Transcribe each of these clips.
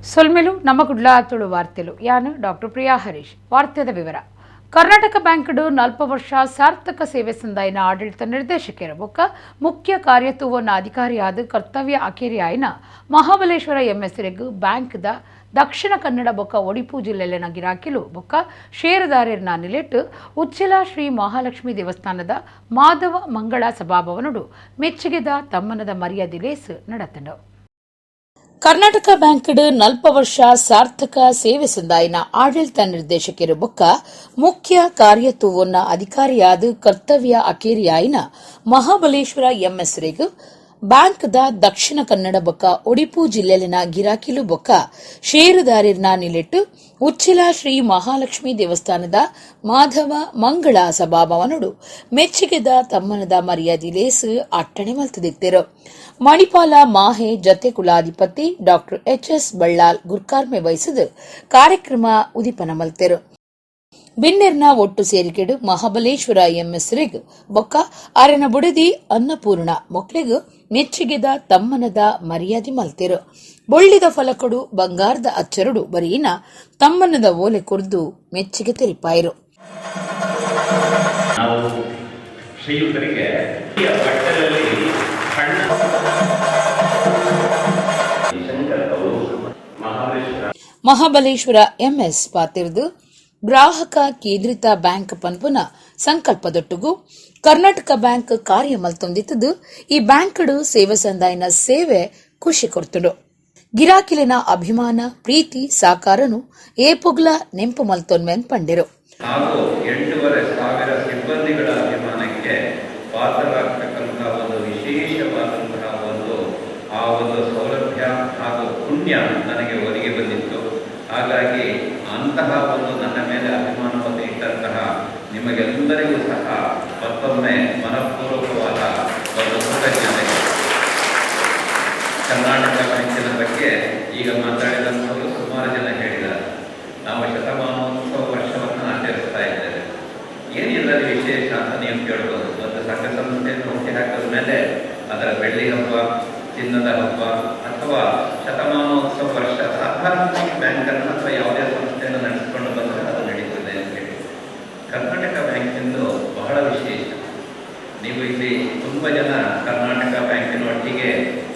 ಸೊಲ್ಮೆಲು ನಮ್ಮ ಕುಡ್ಲ ತುಳು ವಾರ್ತೆಲು. ಯಾನು ಡಾಕ್ಟರ್ ಪ್ರಿಯಾ ಹರೀಶ್. ವಾರ್ತೆದ ವಿವರ. ಕರ್ನಾಟಕ ಬ್ಯಾಂಕ್ಡ್ 40 ವರ್ಷ ಸಾರ್ಥಕ ಸೇವೆ ಸಂದಾಯಿನ ಆಡಳಿತ ನಿರ್ದೇಶಕರು ಬೊಕ್ಕ ಮುಖ್ಯ ಕಾರ್ಯತೂವನ್ನ ಅಧಿಕಾರಿಯಾದ ಕರ್ತವ್ಯ ಅಕೇರಿಯಾಯಿನ ಮಹಾಬಲೇಶ್ವರ ಎಂಎಸ್ರೆಗ್ ಬ್ಯಾಂಕ್ದ ದಕ್ಷಿಣ ಕನ್ನಡ ಬೊಕ್ಕ ಒಡಿಪು ಜಿಲ್ಲೆಲೆನ ಗಿರಾಕಿಲು ಬೊಕ್ಕ ಷೇರುದಾರರ್ನ ನಿಲೆಟ್ ಉಚ್ಚಿಲ ಶ್ರೀ ಮಹಾಲಕ್ಷ್ಮೀ ದೇವಸ್ಥಾನದ ಮಾಧವ ಮಂಗಳ ಸಭಾಭವನಡು ಮೆಚ್ಚುಗೆದ ತಮ್ಮನದ ಮರ್ಯಾದೆ ಲೇಸ್ ನಡತಂಡು. ಕರ್ನಾಟಕ ಬ್ಯಾಂಕ್ಡ್ 40 ವರ್ಷ ಸಾರ್ಥಕ ಸೇವೆ ಸಂದಾಯಿನ ಆಡಳಿತ ನಿರ್ದೇಶಕರು ಬೊಕ್ಕ ಮುಖ್ಯ ಕಾರ್ಯತೂವನ್ನ ಅಧಿಕಾರಿಯಾದ ಕರ್ತವ್ಯ ಅಕೇರಿಯಾಯಿನ ಮಹಾಬಲೇಶ್ವರ ಎಂಎಸ್ ರೆಗ್ ಬ್ಯಾಂಕ್ದ ದಕ್ಷಿಣ ಕನ್ನಡ ಬೊಕ್ಕ ಒಡಿಪು ಜಿಲ್ಲೆಲಿನ ಗಿರಾಕಿಲು ಬೊಕ್ಕ ಷೇರುದಾರರ್ನ ನಿಲೆಟ್ಟು ಉಚ್ಚಿಲ ಶ್ರೀ ಮಹಾಲಕ್ಷ್ಮೀ ದೇವಸ್ಥಾನದ ಮಾಧವ ಮಂಗಳ ಸಭಾಭವನಡು ಮೆಚ್ಚುಗೆದ ತಮ್ಮನದ ಮರ್ಯಾದೆ ಲೇಸ್ ಅಟ್ಟಣೆ ಮಲ್ತದಿತ್ತೆರು. ಮಣಿಪಾಲ ಮಾಹೆ ಜತೆ ಕುಲಾಧಿಪತಿ doctor H S Ballal ಗುರ್ಕಾರ್ಮೆ ವಹಿಸಿದು ಕಾರ್ಯಕ್ರಮ ಉದಿಪನ ಮಲ್ತೆರು. ಬಿನ್ನೆರ್ನ ಒಟ್ಟು ಸೇರಿಕೆಡು ಮಹಾಬಲೇಶ್ವರ ಎಂಎಸ್ ರೆಗ್ ಬೊಕ್ಕ ಅರೆನ ಬುಡದಿ ಅನ್ನಪೂರ್ಣ ಮೊಕ್ಲೆಗ್ ಮೆಚ್ಚುಗೆದ ತಮ್ಮನದ ಮರ್ಯಾದೆ ಮಲ್ತೆರು. ಬೊಳ್ಳಿದ ಫಲಕಡು ಬಂಗಾರದ ಅಚ್ಚರುಡು ಬರೆಯಿನ ತಮ್ಮನದ ಓಲೆ ಕೊರ್ದು ಮೆಚ್ಚುಗೆ ತೆರಿಪಾಯರು. ನಾವು ಶ್ರೀಯುತರಿಗೆ ಈ ಬಟ್ಟಲಲ್ಲಿ ಸಣ್ಣ ಶಂಕರ್ ಅವರು ಮಹಾಬಲೇಶ್ವರ ಮಹಾಬಲೇಶ್ವರ ಎಂಎಸ್ ಪಾತಿರ್ದು, ಗ್ರಾಹಕ ಕೇಂದ್ರಿತ ಬ್ಯಾಂಕ್ ಪನ್ಪುನ ಸಂಕಲ್ಪದೊಟ್ಟುಗು ಕರ್ನಾಟಕ ಬ್ಯಾಂಕ್ ಕಾರ್ಯ ಮಲ್ತೊಂದಿತ್ತದು. ಈ ಬ್ಯಾಂಕ್ಡು ಸೇವೆ ಸಂದಾಯಿನ ಸೇವೆ ಖುಷಿ ಕೊರ್ತುಂಡು. ಗಿರಾಕಿಲಿನ ಅಭಿಮಾನ, ಪ್ರೀತಿ, ಸಾಕಾರನು ಏಪುಗ್ಲ ನೆಂಪು ಮಲ್ತೊನ್ಮೆನ್ ಪಂಡಿರು. ಹಾಗೂ 8500 ಸಿಬ್ಬಂದಿಗಳ ಅಭಿಮಾನಕ್ಕೆ ಪಾತ್ರರಾಗ್ತಕ್ಕಂತಹ ಒಂದು ವಿಶೇಷವಾದಂತಹ ಒಂದು ಆ ಒಂದು ಸೌಲಭ್ಯ ಹಾಗೂ ಪುಣ್ಯ ನನಗೆ ಒದಗಿ ಬಂದಿತ್ತು. ಹಾಗಾಗಿ ಅಂತಹ ಒಂದು ನನ್ನ ಮೇಲೆ ಅಭಿಮಾನವನ್ನು ಇಟ್ಟಂತಹ ನಿಮಗೆಲ್ಲರಿಗೂ ಸಹ ಮತ್ತೊಮ್ಮೆ ಮನಪೂರ್ವಕವಾದ ಒಂದು ಕೃತಜ್ಞತೆ. ಕರ್ನಾಟಕ ಬ್ಯಾಂಕಿನ ಬಗ್ಗೆ ಈಗ ಮಾತಾಡಿದಂಥವರು ಸುಮಾರು ಜನ ಹೇಳಿದ್ದಾರೆ. ನಾವು ಶತಮಾನೋತ್ಸವ ವರ್ಷವನ್ನು ಆಚರಿಸ್ತಾ ಇದ್ದೇವೆ. ಏನು ಇದರಲ್ಲಿ ವಿಶೇಷ ಅಂತ ನೀವು ಕೇಳ್ಬೋದು. ಒಂದು ಸಂಘ ಸಂಸ್ಥೆಯನ್ನು ಹುಟ್ಟಿ ಹಾಕಿದ ಮೇಲೆ ಅದರ ಬೆಳ್ಳಿ ಹಬ್ಬ, ಚಿನ್ನದ ಹಬ್ಬ ಅಥವಾ ಶತಮಾನೋತ್ಸವ ವರ್ಷ, ಸಾಧಾರಣವಾಗಿ ಬ್ಯಾಂಕನ್ನು ಅಥವಾ ಯಾವುದೇ ಸಂಸ್ಥೆಯನ್ನು ನಡೆಸಿಕೊಂಡು ಬಂದರೆ ಅದು ನಡೀತದೆ ಅಂತ ಹೇಳಿ. ಕರ್ನಾಟಕ ಬ್ಯಾಂಕಿಂದು ಬಹಳ ವಿಶೇಷ. ನೀವು ಇಲ್ಲಿ ತುಂಬ ಜನ ಕರ್ನಾಟಕ ಬ್ಯಾಂಕಿನ ಒಟ್ಟಿಗೆ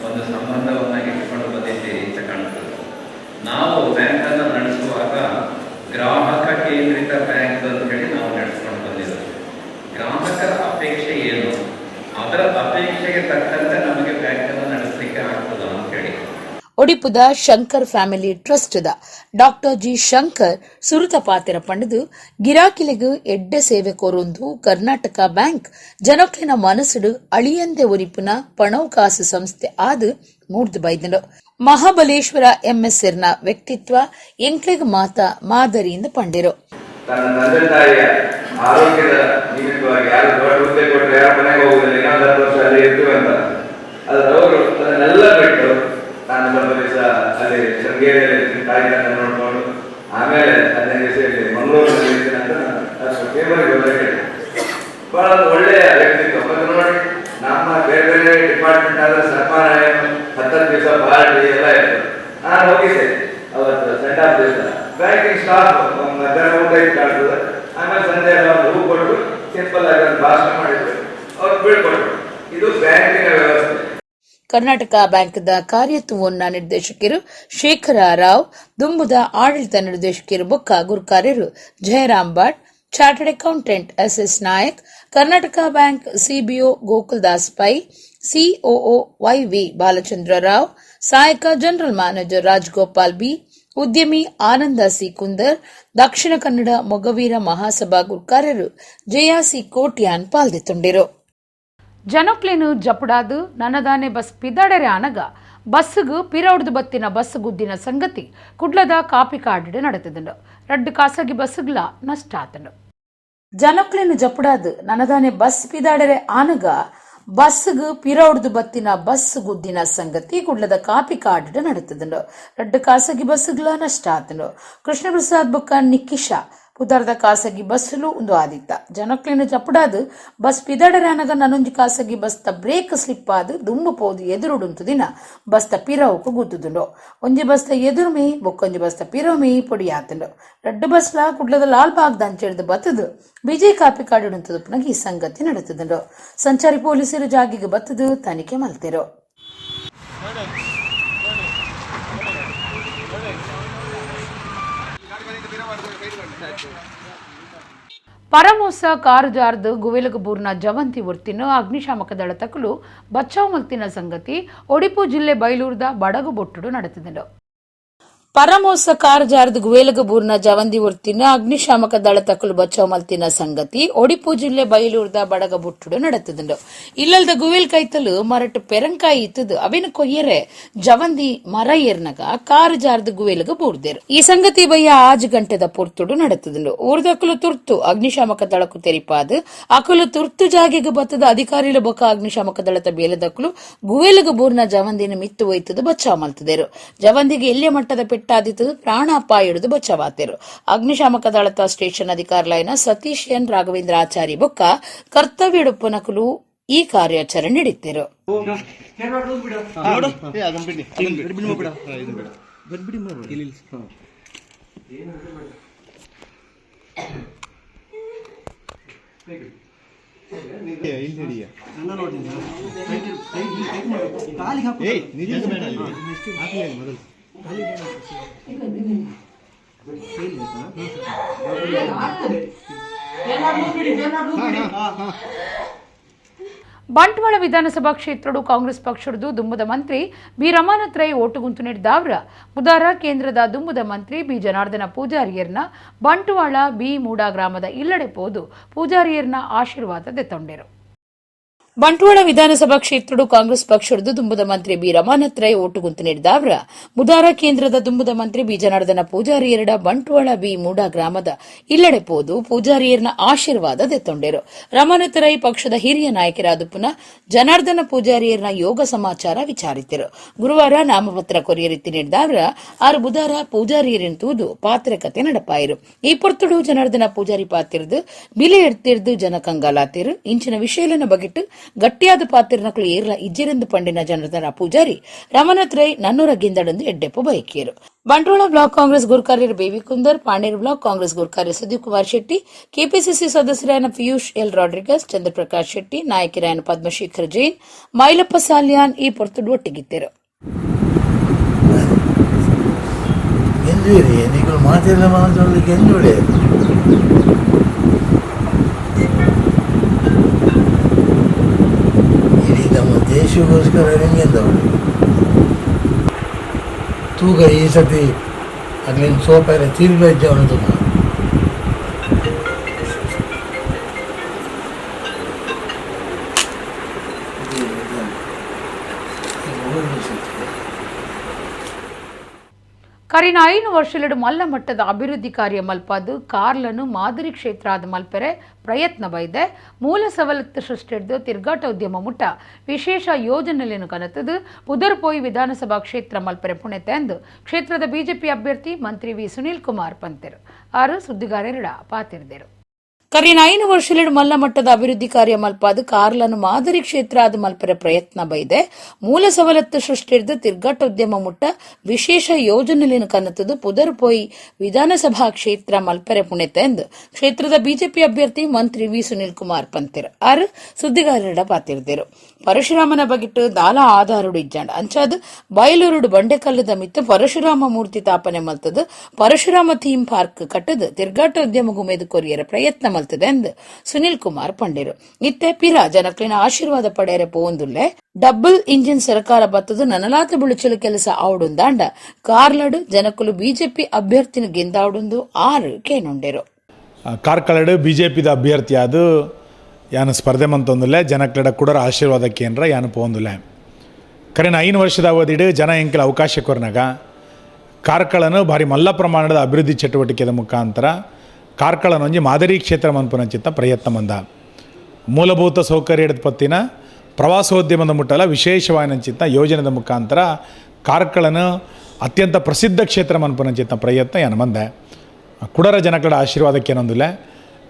ಒಂದು ಸಂಬಂಧವನ್ನಾಗಿ ಇಟ್ಟುಕೊಂಡು ಬಂದಿದ್ದೀರಿ ಅಂತ ಕಾಣ್ತದೆ. ನಾವು ಬ್ಯಾಂಕನ್ನು ನಡೆಸುವಾಗ ಗ್ರಾಹಕ ಕೇಂದ್ರಿತ ಬ್ಯಾಂಕ್ ಅಂತ ಹೇಳಿ ನಾವು ನಡೆಸ್ಕೊಂಡು ಬಂದಿರೋದು. ಗ್ರಾಹಕರ ಅಪೇಕ್ಷೆ ಏನು, ಅದರ ಅಪೇಕ್ಷೆಗೆ ತಕ್ಕಂತೆ ನಮಗೆ ಬ್ಯಾಂಕನ್ನು ನಡೆಸಲಿಕ್ಕೆ ಆಗ್ತದ ಅಂತ ಹೇಳಿ. ಒಡಿಪುದ ಶಂಕರ್ ಫ್ಯಾಮಿಲಿ ಟ್ರಸ್ಟ್ದ ಡಾಕ್ಟರ್ ಜಿ ಶಂಕರ್ ಸುರುತ ಪಾತೆರ ಪಂಡದು, ಗಿರಾಕಿಲೆಗ್ ಎಡ್ಡೆ ಸೇವೆ ಕೋರೊಂದು ಕರ್ನಾಟಕ ಬ್ಯಾಂಕ್ ಜನಕ್ಲೆನ ಮನಸ್ಸುಡು ಅಳಿಯಂದೆ ಒರಿಪುನ ಪಣವುಕಾಸು ಸಂಸ್ಥೆ ಆದ್ ಮೂಡ್ದು ಬೈದಂಡು. ಮಹಾಬಲೇಶ್ವರ ಎಂಎಸ್ಎರ್ನ ವ್ಯಕ್ತಿತ್ವ ಎಂಕ್ಲೆಗ್ ಮಾತ ಮಾದರಿಯಿಂದ ಪಂಡಿರು. ತನ್ನ ತಂದೆ ತಾಯಿಯ ಆರೋಗ್ಯದ ನಿಮಿತ್ತವಾಗಿ, ಯಾರು ದೊಡ್ಡ ಹುದ್ದೆ ಕೊಟ್ಟರೆ ಯಾರು ಮನೆಗೆ ಹೋಗುದಿಲ್ಲ, ಇನ್ನೊಂದು 10 ವರ್ಷ ಅಲ್ಲಿ ಇರ್ತೀವಿ ಅಂತ. ಆದ್ರೆ ಅವರು ಅದನ್ನೆಲ್ಲ ಬಿಟ್ಟು, ನಾನು ಸ್ವಲ್ಪ ದಿವಸ ಅಲ್ಲಿ ಶೃಂಗೇರಿಯಲ್ಲಿ ಇರ್ತೀನಿ, ತಾಯಿ ತಂದೆ ನೋಡ್ಕೊಂಡು ಆಮೇಲೆ 15 ದಿವಸ ಇಲ್ಲಿ ಮಂಗಳೂರಿನಲ್ಲಿ ಇರ್ತೀನಿ ಅಂತ ನಾನು ಪೇಪರ್ಗೆ ಹೋದಾಗ ಹೇಳಿ, ಬಹಳ ಒಂದು ಒಳ್ಳೆಯ ವ್ಯಕ್ತಿತ್ವ. ಮತ್ತೆ ನೋಡಿ, ನಮ್ಮ ಬೇರೆ ಬೇರೆ ಡಿಪಾರ್ಟ್ಮೆಂಟ್ ಆದ್ರೆ ಸನ್ಮಾನ, 10 ದಿವಸ ಪಾರ್ಟಿ ಎಲ್ಲ ಇರ್ತದೆ. ನಾನು ಹೋಗಿದ್ದೆ ಅವತ್ತು ಸೆಂಡ್ ಆಫ್ ದಿವಸ. ಬ್ಯಾಂಕಿಂಗ್ ಸ್ಟಾಫ್ ಮಧ್ಯಾಹ್ನ ಊಟ ಇತ್ತು ಕಾಣ್ತದೆ. ಆಮೇಲೆ ಸಂಜೆ ಎಲ್ಲ ಒಂದು ಹೂ ಕೊಟ್ಟು, ಸಿಂಪಲ್ ಆಗಿ ಒಂದು ಭಾಷಣ ಮಾಡಿದ್ರು, ಅವ್ರು ಬೀಳ್ಕೊಟ್ರು. ಇದು ಬ್ಯಾಂಕಿನ ವ್ಯವಸ್ಥೆ. ಕರ್ನಾಟಕ ಬ್ಯಾಂಕ್ದ ಕಾರ್ಯತುವನ್ನ ನಿರ್ದೇಶಕರು ಶೇಖರ ರಾವ್, ದುಂಬುದ ಆಡಳಿತ ನಿರ್ದೇಶಕರು ಬೊಕ್ಕ ಗುರ್ಕಾರ್ಯರು Jayaram Bhat, chartered accountant S S Nayak, Karnataka bank CBO Gokul Das pi, COO YV Balachandra Rao, ಸಹಾಯಕ general manager Rajgopal B, ಉದ್ಯಮಿ ಆನಂದ ಸಿ ಕುಂದರ್, ದಕ್ಷಿಣ ಕನ್ನಡ ಮೊಗವೀರ ಮಹಾಸಭಾ ಗುರ್ಕಾರರು ಜಯ ಸಿ ಕೋಟ್ಯಾನ್ ಪಾಲ್ದೆತ್ತುಂಡಿರು. ಜನಕ್ಲೇನು ಜಪುಡಾದು ನನದಾನೆ ಬಸ್ ಪಿದಡರೆ ಆನಗ ಬಸ್ಸುಗು ಪಿರೌಡ್ದು ಬತ್ತಿನ ಬಸ್ ಗುದ್ದಿನ ಸಂಗತಿ ಕುಡ್ಲದ ಕಾಪಿಕಾಡು ನಡೆತದುಂಡು. ರಡ್ಡು ಖಾಸಗಿ ಬಸ್ಸುಗಳ ನಷ್ಟ ಆತಂಡು. ಜನಕ್ಲೇನು ಜಪುಡಾದು ನನದಾನೆ ಬಸ್ ಪಿದಾಡರೆ ಆನಗ ಬಸ್ಸುಗು ಪಿರೌಡ್ದು ಬತ್ತಿನ ಬಸ್ ಗುದ್ದಿನ ಸಂಗತಿ ಕುಡ್ಲದ ಕಾಪಿಕಾಡು ನಡೆತದುಂಡು. ರಡ್ಡು ಖಾಸಗಿ ಬಸ್ಸುಗಳ ನಷ್ಟ ಆತಂಡು. ಕೃಷ್ಣ ಪ್ರಸಾದ್ ಬೊಕ್ಕ ನಿಕಿಶಾ. ಪುದರ್ದ ಖಾಸಗಿ ಬಸ್ಸುಲು ಒಂದು ಆದಿತ್ತ ಜನಕ್ಲಿನ ಜಪುಡಾದು ಬಸ್ ಪಿದಡರಾನಗ ನನೊಂಜಿ ಖಾಸಗಿ ಬಸ್ತ ಬ್ರೇಕ್ ಸ್ಲಿಪ್ ಆದ್ ದುಂಬು ಪೋದು ಎದುರುಡುಂತು ದಿನ ಬಸ್ತ ಪಿರವುಕು ಗುದ್ದುದುಂಡು. ಒಂಜಿ ಬಸ್ತ ಎದುರು ಮೇ ಬೊಕ್ಕೊಂಜಿ ಬಸ್ತ ಪಿರವು ಮೇ ಪೊಡಿಯಾತುಂಡು. ರಡ್ಡು ಬಸ್ಲ ಕುಡ್ಲದ ಲಾಲ್ ಬಾಗ್ ದಂಚೆಡ್ದು ಬತ್ತದು ವಿಜಯ್ ಕಾಪಿ ಕಾಡುಂತದಪ್ಪನಾಗ ಈ ಸಂಗತಿ ನಡೆತದುಂಡು. ಸಂಚಾರಿ ಪೊಲೀಸರು ಜಾಗಿಗೆ ಬತ್ತದು ತನಿಖೆ ಮಲ್ತಿರು. ಪರಮೋಸ ಕಾರು ಜಾರ್ದು ಗುವೆಲಗಬೂರ್ನ ಜವಂತಿ ಒರ್ತಿನ ಅಗ್ನಿಶಾಮಕ ದಳ ತಕಲು ಬಚಾವ್ ಮಲ್ತಿನ ಸಂಗತಿ ಒಡಿಪು ಜಿಲ್ಲೆ ಬೈಲೂರ್ದ ಬಡಗುಬೊಟ್ಟುಡು ನಡೆತಿದ್ದನು. ಪರಮೋಸ ಕಾರು ಜಾರ್ದು ಗುವೇಲಗಬೂರ್ನ ಜವಂದಿ ಒರ್ತಿನ ಅಗ್ನಿಶಾಮಕ ದಳ ತಕಲು ಬಚಾವ್ ಮಲ್ತಿನ ಸಂಗತಿ ಒಡಿಪು ಜಿಲ್ಲೆ ಬೈಲೂರ್ದ ಬಡಗಬೊಟ್ಟುಡು ನಡೆತಿದ್ದನು. ಇಲ್ಲಲ್ದ ಗುವೇಲ್ ಕೈತಲು ಮರಟ್ ಪೆರಂಕಾಯಿ ಇತ್ತದು ಅವಿನ ಕೊಯ್ಯರೆ ಜವಂದಿ ಮರ ಏರ್ನಗ ಕಾರು ಜಾರ್ದು ಗುವೇಲಗ ಬೂರ್ದೇರು. ಈ ಸಂಗತಿ ಬಯ್ಯ 5 ಗಂಟೆದ ಪೊರ್ತುಡು ನಡೆತಿದ್ದನು. ಊರ್ದಕಲು ತುರ್ತು ಅಗ್ನಿಶಾಮಕ ದಳಕು ತೆರಿಪಾದು ಅಕಲು ತುರ್ತು ಜಾಗೆಗೆ ಬತ್ತದ ಅಧಿಕಾರಿಲ ಬೊಕ್ಕ ಅಗ್ನಿಶಾಮಕ ದಳದ ಬೇಲದಕಲು ಗುವೇಲಗ ಬೂರ್ನ ಜವಂದಿನ ಮಿತ್ತು ಒಯ್ತದು ಬಚಾವ್ ಮಲ್ತದೇರು. ಜವಂದಿಗೆ ಎಲ್ಲಿಯ ಮಟ್ಟದ ಪೆಟ್ಟಾದಿತ್ತದು ಪ್ರಾಣಾಪಾಯ ಹಿಡಿದು ಬಚಾವಾತೇರು. ಅಗ್ನಿಶಾಮಕ ದಳದ ಸ್ಟೇಷನ್ ಅಧಿಕಾರಿಲಾಯಿನ ಸತೀಶ್ ಎನ್ ರಾಘವೇಂದ್ರ ಆಚಾರಿ ಬೊಕ್ಕ ಕರ್ತವ್ಯ ನಕಲು ಈ ಕಾರ್ಯಾಚರಣೆ ನಡೆಯುತ್ತಿರು. ಬಂಟ್ವಾಳ ವಿಧಾನಸಭಾ ಕ್ಷೇತ್ರಡು ಕಾಂಗ್ರೆಸ್ ಪಕ್ಷದ ದುಂಬುದ ಮಂತ್ರಿ ಬಿ ರಮಾನಾಥ್ ರೈ ಓಟುಗುಂತು ನೀಡಿದಾವ್ರ ಬುಧಾರ ಕೇಂದ್ರದ ದುಂಬುದ ಮಂತ್ರಿ ಬಿ ಜನಾರ್ದನ ಪೂಜಾರಿಯರ್ನ ಬಂಟ್ವಾಳ ಬಿ ಮೂಡಾ ಗ್ರಾಮದ ಇಲ್ಲಡೆ ಪೋದು ಪೂಜಾರಿಯರ್ನ ಆಶೀರ್ವಾದ ದೆತ್ತೊಂಡೆರು. ಬಂಟ್ವಾಳ ವಿಧಾನಸಭಾ ಕ್ಷೇತ್ರಡು ಕಾಂಗ್ರೆಸ್ ಪಕ್ಷದ ದುಂಬುದ ಮಂತ್ರಿ ಬಿ ರಮಾನಾಥ್ ರೈ ಓಟುಗುಂತು ನೀಡಿದಾವ್ರ ಬುಧಾರ ಕೇಂದ್ರದ ದುಂಬುದ ಮಂತ್ರಿ ಬಿ ಜನಾರ್ದನ ಪೂಜಾರಿಯರ ಬಂಟ್ವಾಳ ಬಿ ಮೂಡಾ ಗ್ರಾಮದ ಇಲ್ಲಡೆ ಪೋದು ಪೂಜಾರಿಯರ್ನ ಆಶೀರ್ವಾದ ದೆತ್ತೊಂಡೆರು. ರಮಾನಾಥ್ ರೈ ಪಕ್ಷದ ಹಿರಿಯ ನಾಯಕರಾದ ಪುನಃ ಜನಾರ್ದನ ಪೂಜಾರಿಯರ್ನ ಯೋಗ ಸಮಾಚಾರ ವಿಚಾರಿಸಿದರು. ಗುರುವಾರ ನಾಮಪತ್ರ ಕೊರಿಯರಿತ್ತಿ ನೀಡಿದಾವ್ರ ಆರು ಬುಧಾರ ಪೂಜಾರಿಯರಿನ ತೂದು ಪಾತ್ರಕತೆ ನಡಪಾಯಿರು. ಈ ಪೊರ್ತುಡು ಜನಾರ್ದನ ಪೂಜಾರಿ ಪಾತಿರ್ದು ಬಿಲೆ ಎಡ್ತಿರ್ದು ಜನ ಕಂಗಾಲಾತಿರು. ಇಂಚಿನ ವಿಷಯಲನ ಬಗೆಟ್ಟು ಗಟ್ಟಿಯಾದ ಪಾತಿರ್ನಕಲು ಏರ್ಲ ಇಜ್ಜಿರೆಂದು ಪಂಡಿನ ಜನಾರ್ದನ ಪೂಜಾರಿ ರಮಾನಾಥ್ ರೈ ನನ್ನೂರ ಗಿಂದಡಂದು ಎಡ್ಡೆಪ್ಪು ಬಯಕಿಯರು. ಬಂಟ್ವಾಳ ಬ್ಲಾಕ್ ಕಾಂಗ್ರೆಸ್ ಗುರುಕಾರ್ಯರು ಬೇಬಿ ಕುಂದರ್, ಪಾಂಡೇರು ಬ್ಲಾಕ್ ಕಾಂಗ್ರೆಸ್ ಗುರುಕಾರ್ಯ ಸುದೀಪ್ ಕುಮಾರ್ ಶೆಟ್ಟಿ, ಕೆಪಿಸಿಸಿ ಸದಸ್ಯರಾದ ಪಿಯೂಷ್ ಎಲ್ ರಾಡ್ರಿಗಸ್, ಚಂದ್ರಪ್ರಕಾಶ್ ಶೆಟ್ಟಿ, ನಾಯಕರಾಯನ ಪದ್ಮಶೇಖರ್ ಜೈನ್, ಮೈಲಪ್ಪ ಸಾಲಿಯಾನ್ ಈ ಪೊರ್ತುಡು ಒಟ್ಟಿಗಿದ್ದರು. ದೇಶಕ್ಕೋಸ್ಕರ ನಿಂಗೆಂದವಳು ತೂಕ ಈ ಸತಿ ಅಗ್ಲಿನ ಸೋಪಾರ ತೀರ್ಬೆಜ್ಜ ಅವನು ತೂಕ. ಕರಿನ 5 ವರ್ಷಲೆಡು ಮಲ್ಲ ಮಟ್ಟದ ಅಭಿವೃದ್ಧಿ ಕಾರ್ಯ ಮಲ್ಪಾದು ಕಾರ್ಲನು ಮಾದರಿ ಕ್ಷೇತ್ರ ಆದ ಮಲ್ಪೆರೆ ಪ್ರಯತ್ನ ಬೈದೆ ಮೂಲ ಸವಲತ್ತು ಸೃಷ್ಟಿಡ್ದು ತಿರ್ಗಾಟ ಉದ್ಯಮ ಮುಟ್ಟ ವಿಶೇಷ ಯೋಜನೆಯನ್ನು ಕನತದು ಪುದರ್ಪೋಯಿ ವಿಧಾನಸಭಾ ಕ್ಷೇತ್ರ ಮಲ್ಪೆರೆ ಪುಣೆತೆ ಎಂದು ಕ್ಷೇತ್ರದ ಬಿಜೆಪಿ ಅಭ್ಯರ್ಥಿ ಮಂತ್ರಿ ವಿ ಸುನೀಲ್ ಕುಮಾರ್ ಪಂತೆರು ಆರು ಸುದ್ದಿಗಾರರ ಪಾತಿರ್ದರು. ಕರಿನ 5 ವರ್ಷಲೆಡು ಮಲ್ಲ ಮಟ್ಟದ ಅಭಿವೃದ್ಧಿ ಕಾರ್ಯ ಮಲ್ಪಾದು ಕಾರ್ಲನು ಮಾದರಿ ಕ್ಷೇತ್ರ ಆದ ಮಲ್ಪೆರೆ ಪ್ರಯತ್ನ ಬೈದೆ ಮೂಲ ಸವಲತ್ತು ಸೃಷ್ಟಿಡ್ದು ತಿರ್ಗಾಟ ಉದ್ಯಮ ಮುಟ್ಟ ವಿಶೇಷ ಯೋಜನೆಯನ್ನು ಕನತದು ಪುದರ್ಪೋಯಿ ವಿಧಾನಸಭಾ ಕ್ಷೇತ್ರ ಮಲ್ಪೆರೆ ಪುಣೆತೆ ಎಂದು ಕ್ಷೇತ್ರದ ಬಿಜೆಪಿ ಅಭ್ಯರ್ಥಿ ಮಂತ್ರಿ ವಿ ಸುನೀಲ್ ಕುಮಾರ್ ಪಂತೆರು ಆರು ಸುದ್ದಿಗಾರರ ಪಾತಿರ್ದರು. ಪರಶುರಾಮನ ಬಗಿಟ್ಟು ದಾಲ ಆಧಾರುಡು ಇಜ್ಜಾಂಡ್ ಅಂಚಾದ್ ಬಯಲೂರುಡು ಬಂಡೆಕಲ್ಲದ ಮಿತ್ತ ಪರಶುರಾಮ ಮೂರ್ತಿ ತಾಪನೆ ಮಲ್ತದು ಪರಶುರಾಮ ಥೀಮ್ ಪಾರ್ಕ್ ಕಟ್ಟದು ತಿರ್ಗಾಟ ಉದ್ಯಮ ಗುಮೇದು ಕೊರಿಯರ ಪ್ರಯತ್ನ ಮಲ್ತದೆ ಎಂದು ಸುನೀಲ್ ಕುಮಾರ್ ಪಂಡಿರು. ಇತ್ತೆ ಪಿರ ಜನಕ್ಲಿನ ಆಶೀರ್ವಾದ ಪಡೆಯರೆ ಪೋಂದುಲ್ಲೆ ಡಬಲ್ ಇಂಜಿನ್ ಸರ್ಕಾರ ಬತ್ತದು ನನಲಾತ ಬುಳಿಚಲು ಕೆಲಸ ಆವುಡುಂದಾಂಡ ಕಾರ್ಲಡು ಜನಕುಲು ಬಿಜೆಪಿ ಅಭ್ಯರ್ಥಿನ ಗೆಂದಾವುಡುಂದು ಆರು ಕೇನುಂಡೆರು. ಕಾರ್ಕಳಡು ಬಿಜೆಪಿದ ಅಭ್ಯರ್ಥಿ ಅದು ಯಾನು ಸ್ಪರ್ಧೆ ಮಂತೊಂದುಲ್ಲೆ ಜನಕ್ಲೆಡ ಕೂಡ ಆಶೀರ್ವಾದ ಕೇಂದ್ರ ಯಾನು ಪೋಂದುಲ್ಲೆ. ಕರೆನ 5 ವರ್ಷದ ಅವಧಿಡು ಜನ ಎಂಕೆಲ ಅವಕಾಶ ಕೊರ್ನಾಗ ಕಾರ್ಕಳನು ಭಾರಿ ಮಲ್ಲ ಪ್ರಮಾಣದ ಅಭಿವೃದ್ಧಿ ಚಟುವಟಿಕೆದ ಮುಖಾಂತರ ಕಾರ್ಕಳನೊಂಜಿ ಮಾದರಿ ಕ್ಷೇತ್ರ ಮನ್ಪುನಂಚಿತ್ತ ಪ್ರಯತ್ನ ಮಂದ ಮೂಲಭೂತ ಸೌಕರ್ಯದ ಪತ್ತಿನ ಪ್ರವಾಸೋದ್ಯಮದ ಮುಟ್ಟಲ ವಿಶೇಷವಾದಂಚಿತ್ತ ಯೋಜನೆದ ಮುಖಾಂತರ ಕಾರ್ಕಳನು ಅತ್ಯಂತ ಪ್ರಸಿದ್ಧ ಕ್ಷೇತ್ರ ಮನ್ಪುನಂಚಿತ್ತ ಪ್ರಯತ್ನ ಯಾನು ಮಂದೆ. ಕುಡರ ಜನಕಡ ಆಶೀರ್ವಾದಕ್ಕೆ ಏನೊಂದಿಲ್ಲ.